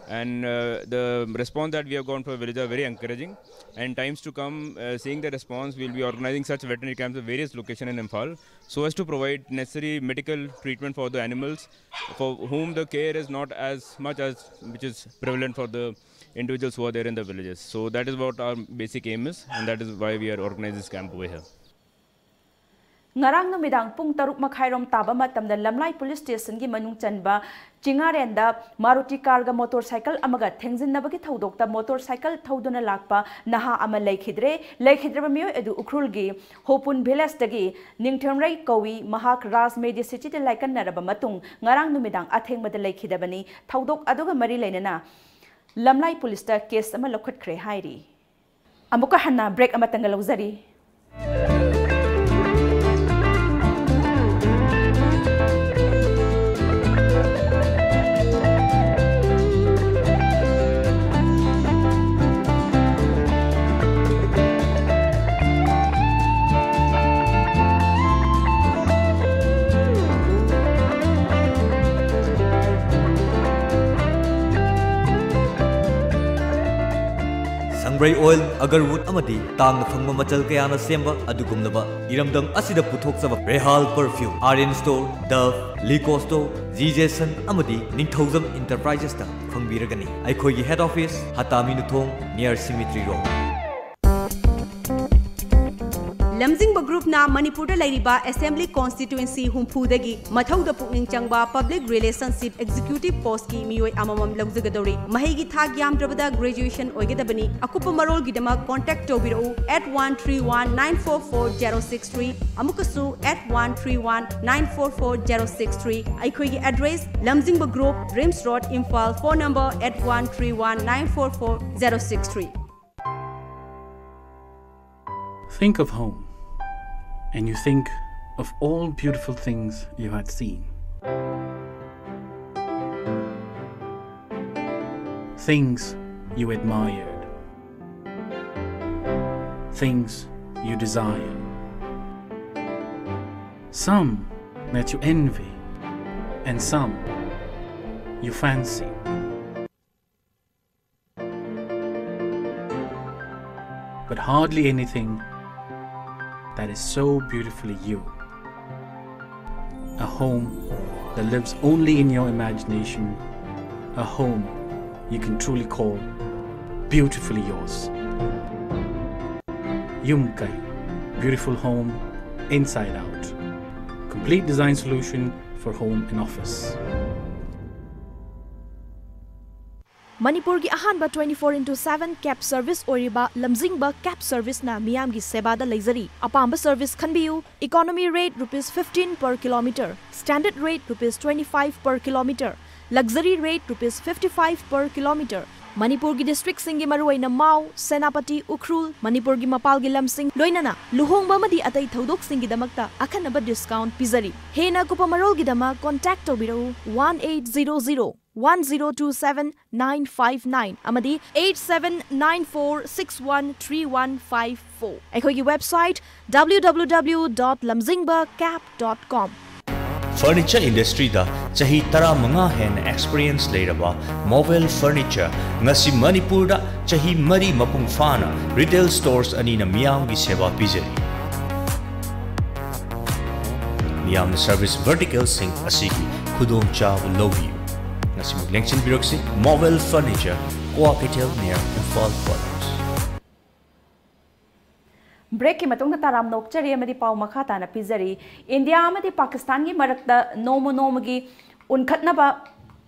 And uh, the response that we have gotten from the village are very encouraging. And times to come, uh, seeing the response, we'll be organizing such veterinary camps at various locations in Imphal, so as to provide necessary medical treatment for the animals, for whom the care is not as much as which is prevalent for the individuals who are there in the villages. So that is what our basic aim is, and that is why we are organizing this camp over here. ꯉꯔꯥꯡ ꯅꯨꯃꯤꯗꯥꯡ ꯄꯨꯡ ꯇꯔꯨꯛ ꯃꯈꯥꯏꯔꯣꯝ ꯇꯥꯕ ꯃꯇꯝꯗ ꯂꯝꯂꯥꯏ police ꯁ꯭ꯇꯦꯁꯟꯒꯤ ꯃꯅꯨꯡ ꯆꯟꯕ ꯆꯤꯡꯉꯥꯔꯦꯟꯗ ꯃꯥꯔꯨꯇꯤ ꯀꯥꯔꯒ motor cycle ꯑꯃꯒ ꯊꯦꯡꯖꯤꯟꯅꯕꯒꯤ ꯊꯧꯗꯣꯛꯇ ꯃꯣꯇꯣꯔ ꯁꯥꯏꯀꯜ ꯊꯧꯗꯨꯅ ꯂꯥꯛꯄ ꯅꯍꯥ ꯑꯃ ꯂꯩꯈꯤꯗ꯭ꯔꯦ꯫ ꯂꯩꯈꯤꯗ꯭ꯔꯕ ꯃꯤꯑꯣꯏ ꯑꯗꯨ ꯎꯈ꯭ꯔꯨꯜꯒꯤ ꯍꯣꯄꯨꯟ ꯚꯤꯂꯦꯖꯇꯒꯤ ꯅꯤꯡꯊꯦꯝꯔꯩ ꯀꯧꯏ꯫ ꯃꯍꯥꯛ ꯔꯥꯖ ꯃꯦꯗꯤ ꯁꯤꯇꯤꯗ ꯂꯥꯏꯀꯠꯅꯔꯕ ꯃꯇꯨꯡ ꯉꯔꯥꯡ ꯅꯨꯃꯤꯗꯥꯡ ꯑꯊꯦꯡꯕꯗ ꯂꯩꯈꯤꯗꯕꯅꯤ꯫ ꯊꯧꯗꯣꯛ ꯑꯗꯨꯒ ꯃꯔꯤ ꯂꯩꯅꯅ ꯂꯝꯂꯥꯏ ꯄꯨꯂꯤꯁꯇ ꯀꯦꯁ ꯑꯃ ꯂꯧꯈꯠꯈ꯭ꯔꯦ ꯍꯥꯏꯔꯤ꯫ ꯑꯃꯨꯛꯀ ꯍꯟꯅ ꯕ꯭ꯔꯦꯛ ꯑꯃꯇꯪꯒ ꯂꯧꯖꯔꯤ꯫ ꯁꯪꯕ꯭ꯔꯩ ꯑꯣꯏꯜ, ꯑꯒꯔꯋꯨꯗ ꯑꯃꯗꯤ ꯇꯥꯡꯅ ꯐꯪꯕ ꯃꯆꯜ ꯀꯌꯥꯅ ꯁꯦꯝꯕ ꯑꯗꯨꯒꯨꯝꯂꯕ ꯏꯔꯝꯗꯝ ꯑꯁꯤꯗ ꯄꯨꯊꯣꯛꯆꯕ Rehal perfume, Aryan store, dove, ꯂꯤꯀꯣꯁꯇꯣ, ꯖꯤ ꯖꯦꯁꯟ ꯑꯃꯗꯤ ꯅꯤꯡꯊꯧꯖꯝ ꯏꯟꯇꯔꯄ꯭ꯔꯥꯏꯖꯦꯁꯇ ꯐꯪꯕꯤꯔꯒꯅꯤ꯫ ꯑꯩꯈꯣꯏꯒꯤ ꯍꯦꯗ ꯑꯣꯐꯤꯁ ꯍꯇꯥꯃꯤ ꯅꯨꯊꯣꯡ, ꯅꯤꯌꯔ ꯁꯤꯃꯤꯇ꯭ꯔꯤ ꯔꯣꯗ꯫ ꯂꯝꯖꯤꯡꯕ ꯒ꯭ꯔꯨꯞꯅ ꯃꯅꯤꯄꯨꯔꯗ ꯂꯩꯔꯤꯕ ꯑꯦꯁꯦꯝꯕ꯭ꯂꯤ ꯀꯣꯟꯁꯇꯤꯇ꯭ꯋꯦꯟꯁꯤ ꯍꯨꯝꯐꯨꯗꯒꯤ ꯃꯊꯧꯗ ꯄꯨꯛꯅꯤꯡ ꯆꯪꯕ ꯄꯕ꯭ꯂꯤꯛ ꯔꯤꯂꯦꯁꯟꯁꯤꯞ ꯑꯦꯛꯖꯤꯀ꯭ꯌꯨꯇꯤꯚ ꯄꯣꯁꯀꯤ ꯃꯤꯑꯣꯏ ꯑꯃꯃꯝ ꯂꯧꯖꯒꯗꯧꯔꯤ꯫ ꯃꯍꯩꯒꯤ ꯊꯥꯛ ꯌꯥꯝꯗ꯭ꯔꯕꯗ ꯒ꯭ꯔꯦꯖꯨꯑꯦꯁꯟ ꯑꯣꯏꯒꯗꯕꯅꯤ꯫ ꯑꯀꯨꯞꯄ ꯃꯔꯣꯜꯒꯤꯗꯃꯛ ꯀꯣꯟꯇꯦꯛ ꯇꯧꯕꯤꯔꯛꯎ eight one three one nine four four zero six three, ꯑꯃꯨꯛꯀꯁꯨ eight one three one nine four four zero six three꯫ ꯑꯩꯈꯣꯏꯒꯤ ꯑꯦꯗ꯭ꯔꯦꯁ: ꯂꯝꯖꯤꯡꯕ group, RIMS road, Imphal. Phone number eight one three one nine four four zero six three꯫ Think of home, and you think of all beautiful things you had seen. Things you admired, things you desire, some that you envy, and some you fancy. But hardly anything that is so beautifully you. A home that lives only in your imagination. A home you can truly call beautifully yours. Yumkai, beautiful home inside out. Complete design solution for home and office. ꯃꯅꯤꯄꯨꯔꯒꯤ ꯑꯍꯥꯟꯕ twenty four into seven cab service ꯑꯣꯏꯔꯤꯕ ꯂꯝꯖꯤꯡꯕ cab serviceꯅ ꯃꯤꯌꯥꯝꯒꯤ ꯁꯦꯕꯥꯗ ꯂꯩꯖꯔꯤ꯫ ꯑꯄꯥꯝꯕ service ꯈꯟꯕꯤꯌꯨ꯫ Economy rate rupees fifteen per kilometer, standard rate rupees twenty five per kilometer, luxury rate rupees fifty five per kilometer꯫ ꯃꯅꯤꯄꯨꯔꯒꯤ districtꯁꯤꯡꯒꯤ ꯃꯔꯨꯑꯣꯏꯅ ꯃꯥꯎ, ꯁꯦꯅꯥꯄꯇꯤ, ꯎꯈ꯭ꯔꯨꯜ, ꯃꯅꯤꯄꯨꯔꯒꯤ ꯃꯄꯥꯜꯒꯤ ꯂꯝꯁꯤꯡ, ꯂꯣꯏꯅꯅ ꯂꯨꯍꯣꯡꯕ ꯑꯃꯗꯤ ꯑꯇꯩ ꯊꯧꯗꯣꯛꯁꯤꯡꯒꯤꯗꯃꯛꯇ ꯑꯈꯟꯅꯕ discount ꯄꯤꯖꯔꯤ꯫ ꯍꯦꯟꯅ ꯑꯀꯨꯞꯄ ꯃꯔꯣꯜꯒꯤꯗꯃꯛ contact ꯇꯧꯕꯤꯔꯛꯎ one eight zero zero one zero two seven nine five nine ꯑꯃꯗꯤ eight seven nine four six one three one five four꯫ ꯑꯩꯈꯣꯏꯒꯤ website W W W dot lamzingba cab dot com꯫ Furniture industryꯗ ꯆꯍꯤ ꯇꯔꯥꯃꯉꯥ ꯍꯦꯟꯅ experience ꯂꯩꯔꯕ Movel Furniture ꯉꯁꯤ ꯃꯅꯤꯄꯨꯔꯗ ꯆꯍꯤ ꯃꯔꯤ ꯃꯄꯨꯡ ꯐꯥꯅ retail stores ꯑꯅꯤꯅ ꯃꯤꯌꯥꯝꯒꯤ ꯁꯦꯕꯥ ꯄꯤꯖꯔꯤ꯫ ꯃꯤꯌꯥꯝꯅ service verticalꯁꯤꯡ ꯑꯁꯤꯒꯤ ꯈꯨꯗꯣꯡꯆꯥꯕ ꯂꯧꯕꯤꯌꯨ꯫ ꯉꯁꯤꯃꯛ ꯂꯦꯡꯁꯤꯟꯕꯤꯔꯛꯁꯤ꯫ Movel Furniture, Kwakeithel near Imphal College꯫ Breakꯀꯤ ꯃꯇꯨꯡꯗ ꯇꯔꯥꯝꯅ ꯑꯣꯛꯆꯔꯤ ꯑꯃꯗꯤ ꯄꯥꯎ ꯃꯈꯥ ꯇꯥꯅ ꯄꯤꯖꯔꯤ꯫ ꯏꯟꯗꯤꯌꯥ ꯑꯃꯗꯤ ꯄꯥꯀꯤꯁꯇꯥꯟꯒꯤ ꯃꯔꯛꯇ ꯅꯣꯡꯃ ꯅꯣꯡꯃꯒꯤ ꯎꯟꯈꯠꯅꯕ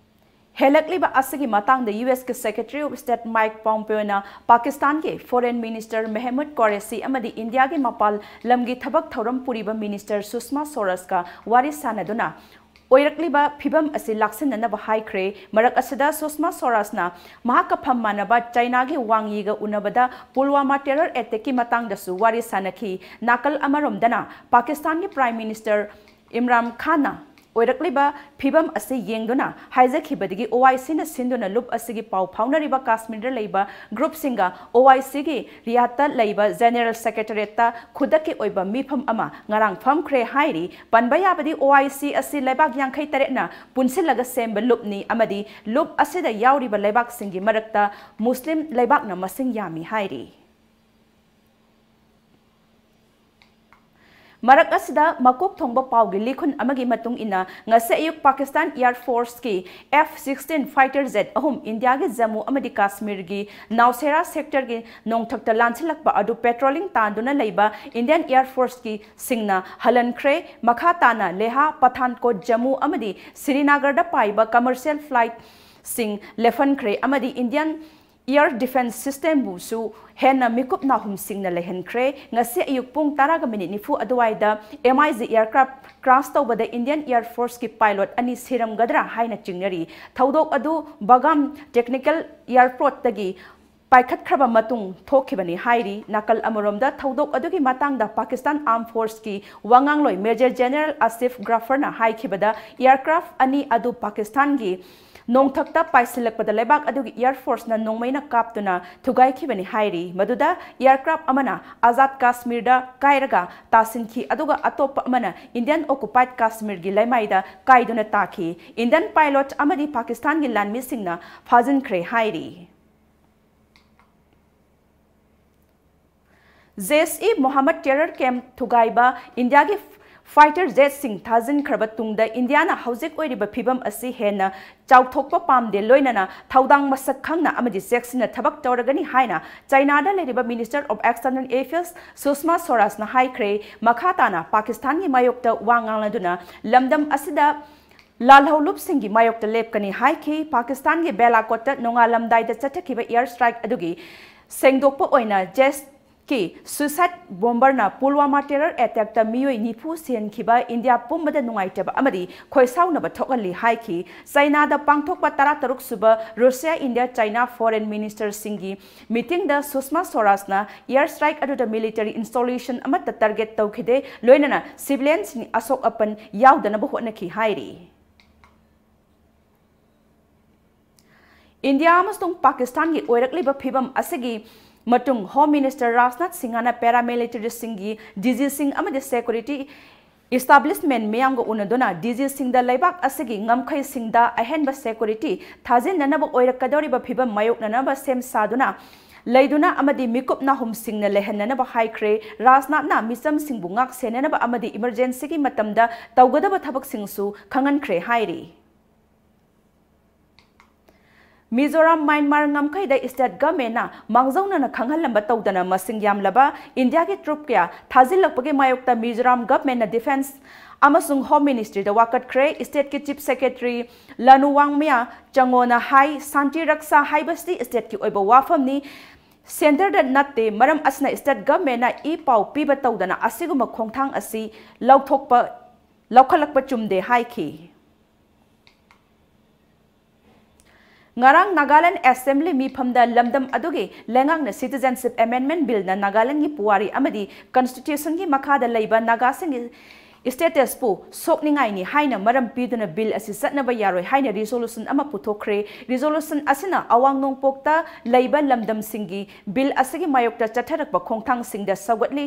ꯍꯦꯜꯂꯛꯂꯤꯕ ꯑꯁꯤꯒꯤ ꯃꯇꯥꯡꯗ US ꯀꯤ Secretary of State Mike Pompeoꯅ ꯄꯥꯀꯤꯁꯇꯥꯟꯒꯤ Foreign Minister ꯃꯦꯍꯃꯨꯗ ꯀ꯭ꯋꯥꯔꯦꯁꯤ ꯑꯃꯗꯤ ꯏꯟꯗꯤꯌꯥꯒꯤ ꯃꯄꯥꯜ ꯂꯝꯒꯤ ꯊꯕꯛ ꯊꯧꯔꯝ ꯄꯨꯔꯤꯕ Minister ꯁꯨꯁꯃꯥ ꯁ꯭ꯋꯥꯔꯥꯖꯀ ꯋꯥꯔꯤ ꯁꯥꯟꯅꯗꯨꯅ ꯑꯣꯏꯔꯛꯂꯤꯕ ꯐꯤꯚꯝ ꯑꯁꯤ ꯂꯥꯛꯁꯤꯟꯅꯅꯕ ꯍꯥꯏꯈ꯭ꯔꯦ꯫ ꯃꯔꯛ ꯑꯁꯤꯗ ꯁꯨꯁꯃꯥ ꯁ꯭ꯋꯥꯔꯥꯖꯅ ꯃꯍꯥꯛꯀ ꯐꯝ ꯃꯥꯟꯅꯕ ꯆꯥꯏꯅꯥꯒꯤ ꯋꯥꯡ ꯌꯤꯒ ꯎꯅꯕꯗ ꯄꯨꯜꯋꯥꯃꯥ terror attackꯀꯤ ꯃꯇꯥꯡꯗꯁꯨ ꯋꯥꯔꯤ ꯁꯥꯟꯅꯈꯤ꯫ ꯅꯥꯀꯜ ꯑꯃꯔꯣꯝꯗꯅ ꯄꯥꯀꯤꯁꯇꯥꯟꯒꯤ Prime Minister ꯏꯝꯔꯥꯟ ꯈꯥꯟꯅ ꯑꯣꯏꯔꯛꯂꯤꯕ ꯐꯤꯕꯝ ꯑꯁꯤ ꯌꯦꯡꯗꯨꯅ ꯍꯥꯏꯖꯈꯤꯕꯗꯒꯤ ꯑꯣ ꯑꯥꯏ ꯁꯤꯅ ꯁꯤꯟꯗꯨꯅ ꯂꯨꯞ ꯑꯁꯤꯒꯤ ꯄꯥꯎ ꯐꯥꯎꯅꯔꯤꯕ ꯀꯥꯁꯃꯤꯔꯗ ꯂꯩꯕ ꯒ꯭ꯔꯨꯞꯁꯤꯡꯒ ꯑꯣ ꯑꯥꯏ ꯁꯤꯒꯤ ꯔꯤꯌꯥꯗꯇ ꯂꯩꯕ ꯖꯦꯅꯦꯔꯦꯜ ꯁꯦꯀ꯭ꯔꯦꯇꯔꯤꯌꯦꯠꯇ ꯈꯨꯗꯛꯀꯤ ꯑꯣꯏꯕ ꯃꯤꯐꯝ ꯑꯃ ꯉꯔꯥꯡ ꯐꯝꯈ꯭ꯔꯦ ꯍꯥꯏꯔꯤ꯫ ꯄꯟꯕ ꯌꯥꯕꯗꯤ ꯑꯣ ꯑꯥꯏ ꯁꯤ ꯑꯁꯤ ꯂꯩꯕꯥꯛ ꯌꯥꯡꯈꯩ ꯇꯔꯦꯠꯅ ꯄꯨꯟꯁꯤꯜꯂꯒ ꯁꯦꯝꯕ ꯂꯨꯞꯅꯤ ꯑꯃꯗꯤ ꯂꯨꯞ ꯑꯁꯤꯗ ꯌꯥꯎꯔꯤꯕ ꯂꯩꯕꯥꯛꯁꯤꯡꯒꯤ ꯃꯔꯛꯇ ꯃꯨꯁꯂꯤꯝ ꯂꯩꯕꯥꯛꯅ ꯃꯁꯤꯡ ꯌꯥꯝꯃꯤ ꯍꯥꯏꯔꯤ꯫ ꯃꯔꯛ ꯑꯁꯤꯗ ꯃꯀꯣꯛ ꯊꯣꯡꯕ ꯄꯥꯎꯒꯤ ꯂꯤꯈꯨꯟ ꯑꯃꯒꯤ ꯃꯇꯨꯡ ꯏꯟꯅ ꯉꯁꯤ ꯑꯌꯨꯛ ꯄꯥꯀꯤꯁꯇꯥꯟ ꯑꯦꯌꯔ ꯐꯣꯔꯁꯀꯤ ꯑꯦꯐ ꯁꯤꯛꯁꯇꯤꯟ ꯐꯥꯏꯇꯔ ꯖꯦꯠ ꯑꯍꯨꯝ ꯏꯟꯗꯤꯌꯥꯒꯤ ꯖꯝꯃꯨ ꯑꯃꯗꯤ ꯀꯥꯁꯃꯤꯔꯒꯤ ꯅꯥꯎꯁꯦꯔꯥ ꯁꯦꯛꯇꯔꯒꯤ ꯅꯣꯡꯊꯛꯇ ꯂꯥꯟꯁꯤꯜꯂꯛꯄ ꯑꯗꯨ ꯄꯦꯇ꯭ꯔꯣꯂꯤꯡ ꯇꯥꯟꯗꯨꯅ ꯂꯩꯕ ꯏꯟꯗꯤꯌꯟ ꯑꯦꯌꯔ ꯐꯣꯔꯁꯀꯤ ꯁꯤꯡꯅ ꯍꯜꯍꯟꯈ꯭ꯔꯦ꯫ ꯃꯈꯥ ꯇꯥꯅ ꯂꯦꯍꯥ, ꯄꯊꯥꯟꯀꯣꯠ, ꯖꯝꯃꯨ ꯑꯃꯗꯤ ꯁ꯭ꯔꯤꯅꯥꯒꯔꯗ ꯄꯥꯏꯕ ꯀꯃꯔꯁꯤꯌꯦꯜ ꯐ꯭ꯂꯥꯏꯠꯁꯤꯡ ꯂꯦꯞꯍꯟꯈ꯭ꯔꯦ ꯑꯃꯗꯤ ꯏꯟꯗꯤꯌꯟ ꯑꯦꯌꯔ ꯗꯤꯐꯦꯟꯁ ꯁꯤꯁꯇꯦꯝꯕꯨꯁꯨ ꯍꯦꯟꯅ ꯃꯤꯀꯨꯞ ꯅꯥꯍꯨꯝꯁꯤꯡꯅ ꯂꯩꯍꯟꯈ꯭ꯔꯦ꯫ ꯉꯁꯤ ꯑꯌꯨꯛ ꯄꯨꯡ ꯇꯔꯥꯒ ꯃꯤꯅꯤꯠ ꯅꯤꯐꯨ ꯑꯗꯨꯋꯥꯏꯗ ꯑꯦꯝ ꯑꯥꯏ ꯖꯤ ꯑꯦꯌꯔꯀ꯭ꯔꯥꯐ ꯀ꯭ꯔꯥꯁ ꯇꯧꯕꯗ ꯏꯟꯗꯤꯌꯟ ꯑꯦꯌꯔ ꯐꯣꯔꯁꯀꯤ ꯄꯥꯏꯂꯣꯠ ꯑꯅꯤ ꯁꯤꯔꯝꯒꯗ꯭ꯔꯥ ꯍꯥꯏꯅ ꯆꯤꯡꯅꯔꯤ꯫ ꯊꯧꯗꯣꯛ ꯑꯗꯨ ꯕꯒꯥꯝ ꯇꯦꯛꯅꯤꯀꯦꯜ ꯑꯦꯌꯔꯄꯣꯔꯠꯇꯒꯤ ꯄꯥꯏꯈꯠꯈ꯭ꯔꯕ ꯃꯇꯨꯡ ꯊꯣꯛꯈꯤꯕꯅꯤ ꯍꯥꯏꯔꯤ꯫ ꯅꯥꯀꯜ ꯑꯃꯔꯣꯝꯗ ꯊꯧꯗꯣꯛ ꯑꯗꯨꯒꯤ ꯃꯇꯥꯡꯗ ꯄꯥꯀꯤꯁꯇꯥꯟ ꯑꯥꯔꯝ ꯐꯣꯔꯁꯀꯤ ꯋꯥꯉꯥꯡꯂꯣꯏ ꯃꯦꯖꯔ ꯖꯦꯅꯔꯦꯜ ꯑꯁꯤꯐ ꯒ꯭ꯔꯥꯐꯔꯅ ꯍꯥꯏꯈꯤꯕꯗ ꯑꯦꯌꯔꯀ꯭ꯔꯥꯐ ꯑꯅꯤ ꯑꯗꯨ ꯄꯥꯀꯤꯁꯇꯥꯟꯒꯤ ꯅꯣꯡꯊꯛꯇ ꯄꯥꯏꯁꯤꯜꯂꯛꯄꯗ ꯂꯩꯕꯥꯛ ꯑꯗꯨꯒꯤ ꯑꯦꯌꯔ ꯐꯣꯔꯁꯅ ꯅꯣꯡꯃꯩꯅ ꯀꯥꯞꯇꯨꯅ ꯊꯨꯒꯥꯏꯈꯤꯕꯅꯤ ꯍꯥꯏꯔꯤ꯫ ꯃꯗꯨꯗ ꯑꯦꯌꯔꯀ꯭ꯔꯥꯐ ꯑꯃꯅ ꯑꯖꯥꯗ ꯀꯥꯁꯃꯤꯔꯗ ꯀꯥꯏꯔꯒ ꯇꯥꯁꯤꯟꯈꯤ, ꯑꯗꯨꯒ ꯑꯇꯣꯞꯄ ꯑꯃꯅ ꯏꯟꯗꯤꯌꯟ ꯑꯣꯀꯨꯄꯥꯏꯗ ꯀꯥꯁꯃꯤꯔꯒꯤ ꯂꯩꯃꯥꯏꯗ ꯀꯥꯏꯗꯨꯅ ꯇꯥꯈꯤ꯫ ꯏꯟꯗꯤꯌꯟ ꯄꯥꯏꯂꯣꯠ ꯑꯃꯗꯤ ꯄꯥꯀꯤꯁꯇꯥꯟꯒꯤ ꯂꯥꯟꯃꯤꯁꯤꯡꯅ ꯐꯥꯖꯤꯟꯈ꯭ꯔꯦ ꯍꯥꯏꯔꯤ꯫ ꯖꯦꯁ ꯏ ꯃꯣꯍꯝꯃꯗ ꯇꯦꯔꯔ ꯀꯦꯝꯞ ꯊꯨꯒꯥꯏꯕ ꯏꯟꯗꯤꯌꯥꯒꯤ ꯐꯥꯏꯇꯔ ꯖꯦꯠꯁꯤꯡ ꯊꯥꯖꯤꯟꯈ꯭ꯔꯕ ꯇꯨꯡꯗ ꯏꯟꯗꯤꯌꯥꯅ ꯍꯧꯖꯤꯛ ꯑꯣꯏꯔꯤꯕ ꯐꯤꯕꯝ ꯑꯁꯤ ꯍꯦꯟꯅ ꯆꯥꯎꯊꯣꯛꯄ ꯄꯥꯝꯗꯦ, ꯂꯣꯏꯅꯅ ꯊꯧꯗꯥꯡ ꯃꯁꯛ ꯈꯪꯅ ꯑꯃꯗꯤ ꯆꯦꯛꯁꯤꯟꯅ ꯊꯕꯛ ꯇꯧꯔꯒꯅꯤ ꯍꯥꯏꯅ ꯆꯥꯏꯅꯥꯗ ꯂꯩꯔꯤꯕ ꯃꯤꯅꯤꯁꯇꯔ ꯑꯣꯐ ꯑꯦꯛꯁꯇꯔꯅꯦꯜ ꯑꯦꯐꯤꯌꯔꯁ ꯁꯨꯁꯃꯥ ꯁ꯭ꯋꯔꯥꯖꯅ ꯍꯥꯏꯈ꯭ꯔꯦ꯫ ꯃꯈꯥ ꯇꯥꯅ ꯄꯥꯀꯤꯁꯇꯥꯟꯒꯤ ꯃꯥꯌꯣꯛꯇ ꯋꯥ ꯉꯥꯡꯂꯗꯨꯅ ꯂꯝꯗꯝ ꯑꯁꯤꯗ ꯂꯥꯜꯍꯧꯂꯨꯞꯁꯤꯡꯒꯤ ꯃꯥꯌꯣꯛꯇ ꯂꯦꯞꯀꯅꯤ ꯍꯥꯏꯈꯤ꯫ ꯄꯥꯀꯤꯁꯇꯥꯟꯒꯤ ꯕꯦꯂꯥꯀꯣꯠꯇ ꯅꯣꯡꯉꯥꯜꯂꯝꯗꯥꯏꯗ ꯆꯠꯊꯈꯤꯕ ꯑꯦꯌꯔ ꯁ꯭ꯇ꯭ꯔꯥꯏꯛ ꯑꯗꯨꯒꯤ ꯁꯦꯡꯗꯣꯛꯄ ꯑꯣꯏꯅ ꯖꯦꯁ ꯀꯤ suicide bomberꯅ ꯄꯨꯜꯋꯥꯃꯥ terror attackꯇ ꯃꯤꯑꯣꯏ ꯅꯤꯐꯨ ꯁꯤꯍꯟꯈꯤꯕ ꯏꯟꯗꯤꯌꯥ ꯄꯨꯝꯕꯗ ꯅꯨꯡꯉꯥꯏꯇꯕ ꯑꯃꯗꯤ ꯈꯣꯏꯁꯥꯎꯅꯕ ꯊꯣꯛꯍꯜꯂꯤ ꯍꯥꯏꯈꯤ꯫ ꯆꯩꯅꯥꯗ ꯄꯥꯡꯊꯣꯛꯄ ꯇꯔꯥꯇꯔꯨꯛ ꯁꯨꯕ ꯔꯨꯁꯤꯌꯥ, ꯏꯟꯗꯤꯌꯥ, ꯆꯩꯅꯥ foreign ministerꯁꯤꯡꯒꯤ meetingꯗ ꯁꯨꯁꯃꯥ ꯁ꯭ꯋꯔꯥꯖꯅ air strike ꯑꯗꯨꯗ military installation ꯑꯃꯠꯇ target ꯇꯧꯈꯤꯗꯦ, ꯂꯣꯏꯅꯅ civilianꯁꯤꯡ ꯑꯁꯣꯛ ꯑꯄꯟ ꯌꯥꯎꯗꯅꯕ ꯍꯣꯠꯅꯈꯤ ꯍꯥꯏꯔꯤ꯫ ꯏꯟꯗꯤꯌꯥ ꯑꯃꯁꯨꯡ ꯄꯥꯀꯤꯁꯇꯥꯟꯒꯤ ꯑꯣꯏꯔꯛꯂꯤꯕ ꯐꯤꯚꯝ ꯑꯁꯤꯒꯤ ꯃꯇꯨꯡ Home Minister ꯔꯥꯖꯅꯥꯊ ꯁꯤꯡꯍꯅ paramilitaryꯁꯤꯡꯒꯤ DGꯁꯤꯡ ꯑꯃꯗꯤ security establishment ꯃꯤꯌꯥꯝꯒ ꯎꯅꯗꯨꯅ DGꯁꯤꯡꯗ ꯂꯩꯕꯥꯛ ꯑꯁꯤꯒꯤ ꯉꯝꯈꯩꯁꯤꯡꯗ ꯑꯍꯦꯟꯕ security ꯊꯥꯖꯤꯟꯅꯅꯕ ꯑꯣꯏꯔꯛꯀꯗꯧꯔꯤꯕ ꯐꯤꯚꯝ ꯃꯥꯌꯣꯛꯅꯅꯕ ꯁꯦꯝ ꯁꯥꯗꯨꯅ ꯂꯩꯗꯨꯅ ꯑꯃꯗꯤ ꯃꯤꯀꯨꯞ ꯅꯥꯍꯨꯝꯁꯤꯡꯅ ꯂꯩꯍꯟꯅꯅꯕ ꯍꯥꯏꯈ꯭ꯔꯦ꯫ ꯔꯥꯖꯅꯥꯊꯅ ꯃꯤꯆꯝꯁꯤꯡꯕꯨ ꯉꯥꯛ ꯁꯦꯟꯅꯅꯕ ꯑꯃꯗꯤ emergencyꯒꯤ ꯃꯇꯝꯗ ꯇꯧꯒꯗꯕ ꯊꯕꯛꯁꯤꯡꯁꯨ ꯈꯪꯍꯟꯈ꯭ꯔꯦ ꯍꯥꯏꯔꯤ꯫ ꯃꯤꯖꯣꯔꯥꯝ ꯃ꯭ꯌꯥꯟꯃꯥꯔ ꯉꯝꯈꯩꯗ state governmentꯅ ꯃꯥꯡꯖꯧꯅꯅ ꯈꯪꯍꯜꯂꯝꯕ ꯇꯧꯗꯅ ꯃꯁꯤꯡ ꯌꯥꯝꯂꯕ ꯏꯟꯗꯤꯌꯥꯒꯤ troop ꯀꯌꯥ ꯊꯥꯖꯤꯜꯂꯛꯄꯒꯤ ꯃꯥꯌꯣꯛꯇ ꯃꯤꯖꯣꯔꯥꯝ governmentꯅ defence ꯑꯃꯁꯨꯡ Home Ministryꯗ ꯋꯥꯀꯠꯈ꯭ꯔꯦ꯫ Stateꯀꯤ Chief Secretary ꯂꯅꯨ ꯋꯥꯡꯃꯤꯌꯥ ꯆꯪꯉꯣꯅ ꯍꯥꯏ, ꯁꯥꯟꯇꯤ ꯔꯛꯁꯥ ꯍꯥꯏꯕꯁꯤ stateꯀꯤ ꯑꯣꯏꯕ ꯋꯥꯐꯝꯅꯤ, centreꯗ ꯅꯠꯇꯦ꯫ ꯃꯔꯝ ꯑꯁꯤꯅ state governmentꯅ ꯏ ꯄꯥꯎ ꯄꯤꯕ ꯇꯧꯗꯅ ꯑꯁꯤꯒꯨꯝꯕ ꯈꯣꯡꯊꯥꯡ ꯑꯁꯤ ꯂꯧꯊꯣꯛꯄ, ꯂꯧꯈꯠꯂꯛꯄ ꯆꯨꯝꯗꯦ ꯍꯥꯏꯈꯤ꯫ ꯉꯔꯥꯡ ꯅꯥꯒꯥꯂꯦꯟ Assembly ꯃꯤꯐꯝꯗ ꯂꯝꯗꯝ ꯑꯗꯨꯒꯤ ꯂꯩꯉꯥꯛꯅ Citizenship Amendment Billꯅ ꯅꯥꯒꯥꯂꯦꯟꯒꯤ ꯄꯨꯋꯥꯔꯤ ꯑꯃꯗꯤ Constitutionꯒꯤ ꯃꯈꯥꯗ ꯂꯩꯕ ꯅꯥꯒꯥꯁꯤꯡꯒꯤ statusꯄꯨ ꯁꯣꯛꯅꯤꯡꯉꯥꯏꯅꯤ ꯍꯥꯏꯅ ꯃꯔꯝ ꯄꯤꯗꯨꯅ bill ꯑꯁꯤ ꯆꯠꯅꯕ ꯌꯥꯔꯣꯏ ꯍꯥꯏꯅ resolution ꯑꯃ ꯄꯨꯊꯣꯛꯈ꯭ꯔꯦ꯫ Resolution ꯑꯁꯤꯅ ꯑꯋꯥꯡ ꯅꯣꯡꯄꯣꯛꯇ ꯂꯩꯕ ꯂꯝꯗꯝꯁꯤꯡꯒꯤ bill ꯑꯁꯤꯒꯤ ꯃꯥꯌꯣꯛꯇ ꯆꯠꯊꯔꯛꯄ ꯈꯣꯡꯊꯥꯡꯁꯤꯡꯗ ꯁꯧꯒꯠꯂꯤ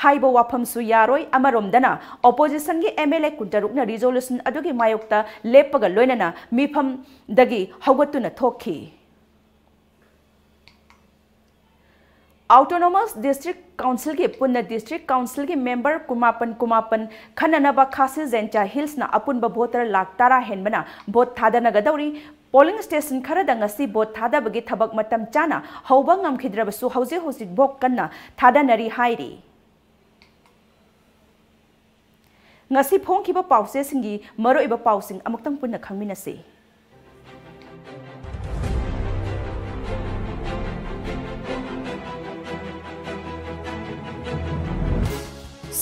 ꯍꯥꯏꯕ ꯋꯥꯐꯝꯁꯨ ꯌꯥꯔꯣꯏ꯫ ꯑꯃꯔꯣꯝꯗꯅ oppositionꯒꯤ MLA ꯀꯨꯟꯇꯔꯨꯛꯅ resolution ꯑꯗꯨꯒꯤ ꯃꯥꯌꯣꯛꯇ ꯂꯦꯞꯄꯒ ꯂꯣꯏꯅꯅ ꯃꯤꯐꯝꯗꯒꯤ ꯍꯧꯒꯠꯇꯨꯅ ꯊꯣꯛꯈꯤ꯫ Autonomous District Councilꯒꯤ ꯄꯨꯟꯅ District Councilꯒꯤ member ꯀꯨꯟꯃꯥꯄꯟ ꯀꯨꯟꯃꯥꯄꯟ ꯈꯟꯅꯅꯕ ꯈꯥꯁꯤ ꯖꯦꯟꯆꯥ Hillsꯅ ꯑꯄꯨꯟꯕ voter ꯂꯥꯈ ꯇꯔꯥ ꯍꯦꯟꯕꯅ vote ꯊꯥꯗꯅꯒꯗꯧꯔꯤ꯫ Polling station ꯈꯔꯗ ꯉꯁꯤ vote ꯊꯥꯗꯕꯒꯤ ꯊꯕꯛ ꯃꯇꯝ ꯆꯥꯅ ꯍꯧꯕ ꯉꯝꯈꯤꯗ꯭ꯔꯕꯁꯨ ꯍꯧꯖꯤꯛ ꯍꯧꯖꯤꯛ vote ꯀꯟꯅ ꯊꯥꯗꯅꯔꯤ ꯍꯥꯏꯔꯤ꯫ ꯉꯁꯤ ꯐꯣꯡꯈꯤꯕ ꯄꯥꯎꯆꯦꯁꯤꯡꯒꯤ ꯃꯔꯨꯑꯣꯏꯕ ꯄꯥꯎꯁꯤꯡ ꯑꯃꯨꯛꯇꯪ ꯄꯨꯟꯅ ꯈꯪꯃꯤꯟꯅꯁꯤ꯫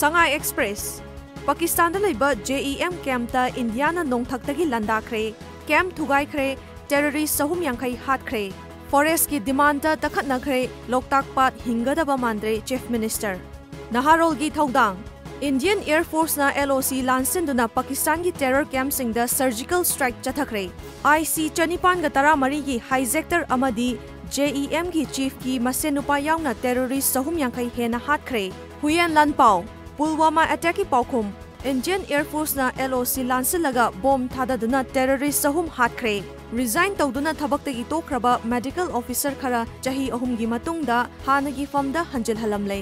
Tangai Express. ꯄꯥꯀꯤꯁꯇꯥꯟꯗ ꯂꯩꯕ ꯖꯦ ꯏ ꯑꯦꯝ ꯀꯦꯝꯞꯇ ꯏꯟꯗꯤꯌꯥꯅ ꯅꯣꯡꯊꯛꯇꯒꯤ ꯂꯥꯟꯗꯥꯈ꯭ꯔꯦ꯫ ꯀꯦꯝꯞ ꯊꯨꯒꯥꯏꯈ꯭ꯔꯦ꯫ ꯇꯦꯔꯣꯔꯤꯁ꯭ꯠ ꯆꯍꯨꯝ ꯌꯥꯡꯈꯩ ꯍꯥꯠꯈ꯭ꯔꯦ꯫ ꯐꯣꯔꯦꯁ꯭ꯠꯀꯤ ꯗꯤꯃꯥꯟꯗ ꯇꯛꯈꯠꯅꯈ꯭ꯔꯦ꯫ ꯂꯣꯛꯇꯥꯛ ꯄꯥꯠ ꯍꯤꯡꯒꯗꯕ ꯃꯥꯟꯗ꯭ꯔꯦ, ꯆꯤꯐ ꯃꯤꯅꯤꯁꯇꯔ꯫ ꯅꯍꯥꯔꯣꯜꯒꯤ ꯊꯧꯗꯥꯡ꯫ ꯏꯟꯗꯤꯌꯟ ꯑꯦꯌꯔ ꯐꯣꯔꯁꯅ ꯑꯦꯜ ꯑꯣ ꯁꯤ ꯂꯥꯟꯁꯤꯟꯗꯨꯅ ꯄꯥꯀꯤꯁꯇꯥꯟꯒꯤ ꯇꯦꯔꯣꯔ ꯀꯦꯝꯞꯁꯤꯡꯗ ꯁꯔꯖꯤꯀꯦꯜ ꯁ꯭ꯇ꯭ꯔꯥꯏꯛ ꯆꯠꯊꯈ꯭ꯔꯦ꯫ ꯑꯥꯏ ꯁꯤ ꯆꯅꯤꯄꯥꯟꯒ ꯇꯔꯥꯃꯔꯤꯒꯤ ꯍꯥꯏꯖꯦꯛꯇꯔ ꯑꯃꯗꯤ ꯖꯦ ꯏ ꯑꯦꯝꯒꯤ ꯆꯤꯐꯀꯤ ꯃꯁꯦꯟ ꯅꯨꯄꯥ ꯌꯥꯎꯅ ꯇꯦꯔꯣꯔꯤꯁ꯭ꯠ ꯆꯍꯨꯝ ꯌꯥꯡꯈꯩ ꯍꯦꯟꯅ ꯍꯥꯠꯈ꯭ꯔꯦ꯫ ꯍꯨꯌꯦꯟ ꯂꯥꯟꯄꯥꯎ꯫ ꯄꯨꯜꯋꯥꯃꯥ ꯑꯦꯇꯦꯛꯀꯤ ꯄꯥꯎꯈꯨꯝ꯫ ꯏꯟꯗꯤꯌꯟ ꯑꯦꯌꯔ ꯐꯣꯔꯁꯅ ꯑꯦꯜ ꯑꯣ ꯁꯤ ꯂꯥꯟꯁꯤꯜꯂꯒ ꯕꯣꯝ ꯊꯥꯗꯗꯨꯅ ꯇꯦꯔꯣꯔꯤꯁ꯭ꯠ ꯆꯍꯨꯝ ꯍꯥꯠꯈ꯭ꯔꯦ꯫ ꯔꯤꯖꯥꯏꯟ ꯇꯧꯗꯨꯅ ꯊꯕꯛꯇꯒꯤ ꯇꯣꯛꯈ꯭ꯔꯕ ꯃꯦꯗꯤꯀꯦꯜ ꯑꯣꯐꯤꯁꯔ ꯈꯔ ꯆꯍꯤ ꯑꯍꯨꯝꯒꯤ ꯃꯇꯨꯡꯗ ꯍꯥꯟꯅꯒꯤ ꯐꯝꯗ ꯍꯟꯖꯤꯜꯍꯜꯂꯝꯂꯦ꯫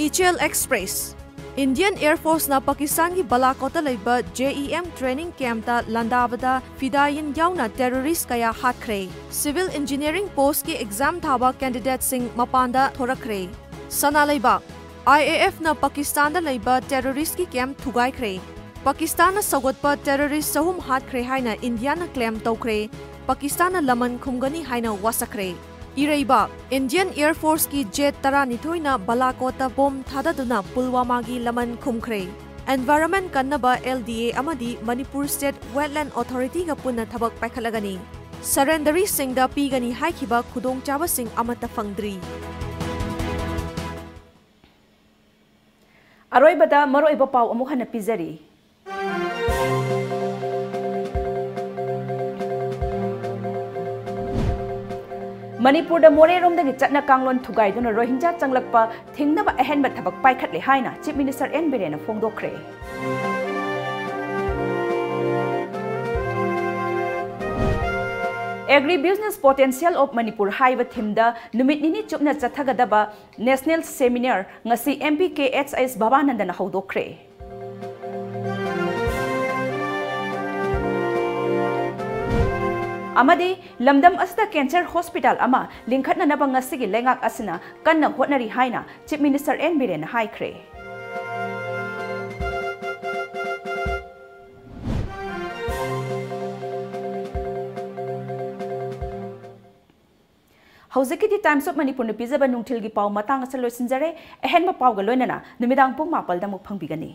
ꯏꯆꯦꯜ ꯑꯦꯛꯁꯄ꯭ꯔꯦꯁ꯫ ꯏꯟꯗꯤꯌꯟ ꯑꯦꯌꯔ ꯐꯣꯔꯁꯅ ꯄꯥꯀꯤꯁꯇꯥꯟꯒꯤ ꯕꯥꯂꯥꯀꯣꯠꯇ ꯂꯩꯕ ꯖꯦ ꯏ ꯑꯦꯝ ꯇ꯭ꯔꯦꯅꯤꯡ ꯀꯦꯝꯞꯇ ꯂꯥꯟꯗꯥꯕꯗ ꯐꯤꯗꯥꯌꯤꯟ ꯌꯥꯎꯅ ꯇꯦꯔꯣꯔꯤꯁ꯭ꯠ ꯀꯌꯥ ꯍꯥꯠꯈ꯭ꯔꯦ꯫ ꯁꯤꯚꯤꯜ ꯏꯟꯖꯤꯅꯤꯌꯔꯤꯡ ꯄꯣꯁ꯭ꯠꯀꯤ ꯑꯦꯛꯖꯥꯝ ꯊꯥꯕ ꯀꯦꯟꯗꯤꯗꯦꯠꯁꯤꯡ ꯃꯄꯥꯟꯗ ꯊꯣꯔꯛꯈ꯭ꯔꯦ꯫ ꯁꯅꯥ ꯂꯩꯕꯥꯛ꯫ ꯑꯥꯏ ꯑꯦ ꯑꯦꯐꯅ ꯄꯥꯀꯤꯁꯇꯥꯟꯗ ꯂꯩꯕ ꯇꯦꯔꯣꯔꯤꯁ꯭ꯠꯀꯤ ꯀꯦꯝꯞ ꯊꯨꯒꯥꯏꯈ꯭ꯔꯦ꯫ ꯄꯥꯀꯤꯁꯇꯥꯟꯅ ꯁꯧꯒꯠꯄ ꯇꯦꯔꯣꯔꯤꯁ꯭ꯠ ꯆꯍꯨꯝ ꯍꯥꯠꯈ꯭ꯔꯦ ꯍꯥꯏꯅ ꯏꯟꯗꯤꯌꯥꯅ ꯀ꯭ꯂꯦꯝ ꯇꯧꯈ꯭ꯔꯦ꯫ ꯄꯥꯀꯤꯁꯇꯥꯟꯅ ꯂꯃꯟ ꯈꯨꯝꯒꯅꯤ ꯍꯥꯏꯅ ꯋꯥꯁꯛꯈ꯭ꯔꯦ꯫ ꯏꯔꯩꯕꯥꯛ꯫ ꯏꯟꯗꯤꯌꯟ ꯑꯦꯌꯔ ꯐꯣꯔꯁꯀꯤ ꯖꯦꯠ ꯇꯔꯥꯅꯤꯊꯣꯏꯅ ꯕꯥꯂꯥꯀꯣꯠꯇ ꯕꯣꯝ ꯊꯥꯗꯗꯨꯅ ꯄꯨꯜꯋꯥꯃꯥꯒꯤ ꯂꯃꯟ ꯈꯨꯝꯈ꯭ꯔꯦ꯫ ꯑꯦꯟꯚꯥꯏꯔꯟꯃꯦꯟꯠ ꯀꯟꯅꯕ ꯑꯦꯜ ꯗꯤ ꯑꯦ ꯑꯃꯗꯤ ꯃꯅꯤꯄꯨꯔ ꯁ꯭ꯇꯦꯠ ꯋꯦꯠꯂꯦꯟꯗ ꯑꯣꯊꯣꯔꯤꯇꯤꯒ ꯄꯨꯟꯅ ꯊꯕꯛ ꯄꯥꯏꯈꯠꯂꯒꯅꯤ꯫ ꯁꯔꯦꯟꯗꯔꯤꯁꯤꯡꯗ ꯄꯤꯒꯅꯤ ꯍꯥꯏꯈꯤꯕ ꯈꯨꯗꯣꯡꯆꯥꯕꯁꯤꯡ ꯑꯃꯠꯇ ꯐꯪꯗ꯭ꯔꯤ꯫ ꯑꯔꯣꯏꯕꯗ ꯃꯔꯨꯑꯣꯏꯕ ꯄꯥꯎ ꯑꯃꯨꯛ ꯍꯟꯅ ꯄꯤꯖꯔꯤ꯫ ꯃꯅꯤꯄꯨꯔꯗ ꯃꯣꯔꯦꯔꯣꯝꯗꯒꯤ ꯆꯠꯅ ꯀꯥꯡꯂꯣꯟ ꯊꯨꯒꯥꯏꯗꯨꯅ ꯔꯣꯍꯤꯡꯖꯥ ꯆꯪꯂꯛꯄ ꯊꯤꯡꯅꯕ ꯑꯍꯦꯟꯕ ꯊꯕꯛ ꯄꯥꯏꯈꯠꯂꯦ ꯍꯥꯏꯅ ꯆꯤꯐ ꯃꯤꯅꯤꯁꯇꯔ ꯑꯦꯟ ꯕꯤꯔꯦꯟꯅ ꯐꯣꯡꯗꯣꯛꯈ꯭ꯔꯦ꯫ Agri Business Potential of Manipur ꯍꯥꯏꯕ ꯊꯤꯝꯗ ꯅꯨꯃꯤꯠ ꯅꯤꯅꯤ ꯆꯨꯞꯅ ꯆꯠꯊꯒꯗꯕ ꯅꯦꯁꯅꯦꯜ ꯁꯦꯃꯤꯅꯥꯔ ꯉꯁꯤ ꯑꯦꯝ ꯄꯤ ꯀꯦ ꯑꯦꯆ ꯑꯦꯁ ꯚꯕꯥꯅꯟꯗꯅ ꯍꯧꯗꯣꯛꯈ꯭ꯔꯦ꯫ ꯑꯃꯗꯤ ꯂꯝꯗꯝ ꯑꯁꯤꯗ ꯀꯦꯟꯁꯔ ꯍꯣꯁꯄꯤꯇꯥꯜ ꯑꯃ ꯂꯤꯡꯈꯠꯅꯅꯕ ꯉꯁꯤꯒꯤ ꯂꯩꯉꯥꯛ ꯑꯁꯤꯅ ꯀꯟꯅ ꯍꯣꯠꯅꯔꯤ ꯍꯥꯏꯅ ꯆꯤꯐ ꯃꯤꯅꯤꯁꯇꯔ ꯑꯦꯟ ꯕꯤꯔꯦꯟꯅ ꯍꯥꯏꯈ꯭ꯔꯦ꯫ ꯍꯧꯖꯤꯛꯀꯤꯗꯤ Times of Manipurꯅ ꯄꯤꯖꯕ ꯅꯨꯡꯊꯤꯜꯒꯤ ꯄꯥꯎ ꯃꯇꯥꯡ ꯑꯁꯤꯗ ꯂꯣꯏꯁꯤꯟꯖꯔꯦ꯫ ꯑꯍꯦꯟꯕ ꯄꯥꯎꯒ ꯂꯣꯏꯅꯅ ꯅꯨꯃꯤꯗꯥꯡ ꯄꯨꯡ ꯃꯥꯄꯜꯗ ꯑꯃꯨꯛ ꯐꯪꯕꯤꯒꯅꯤ꯫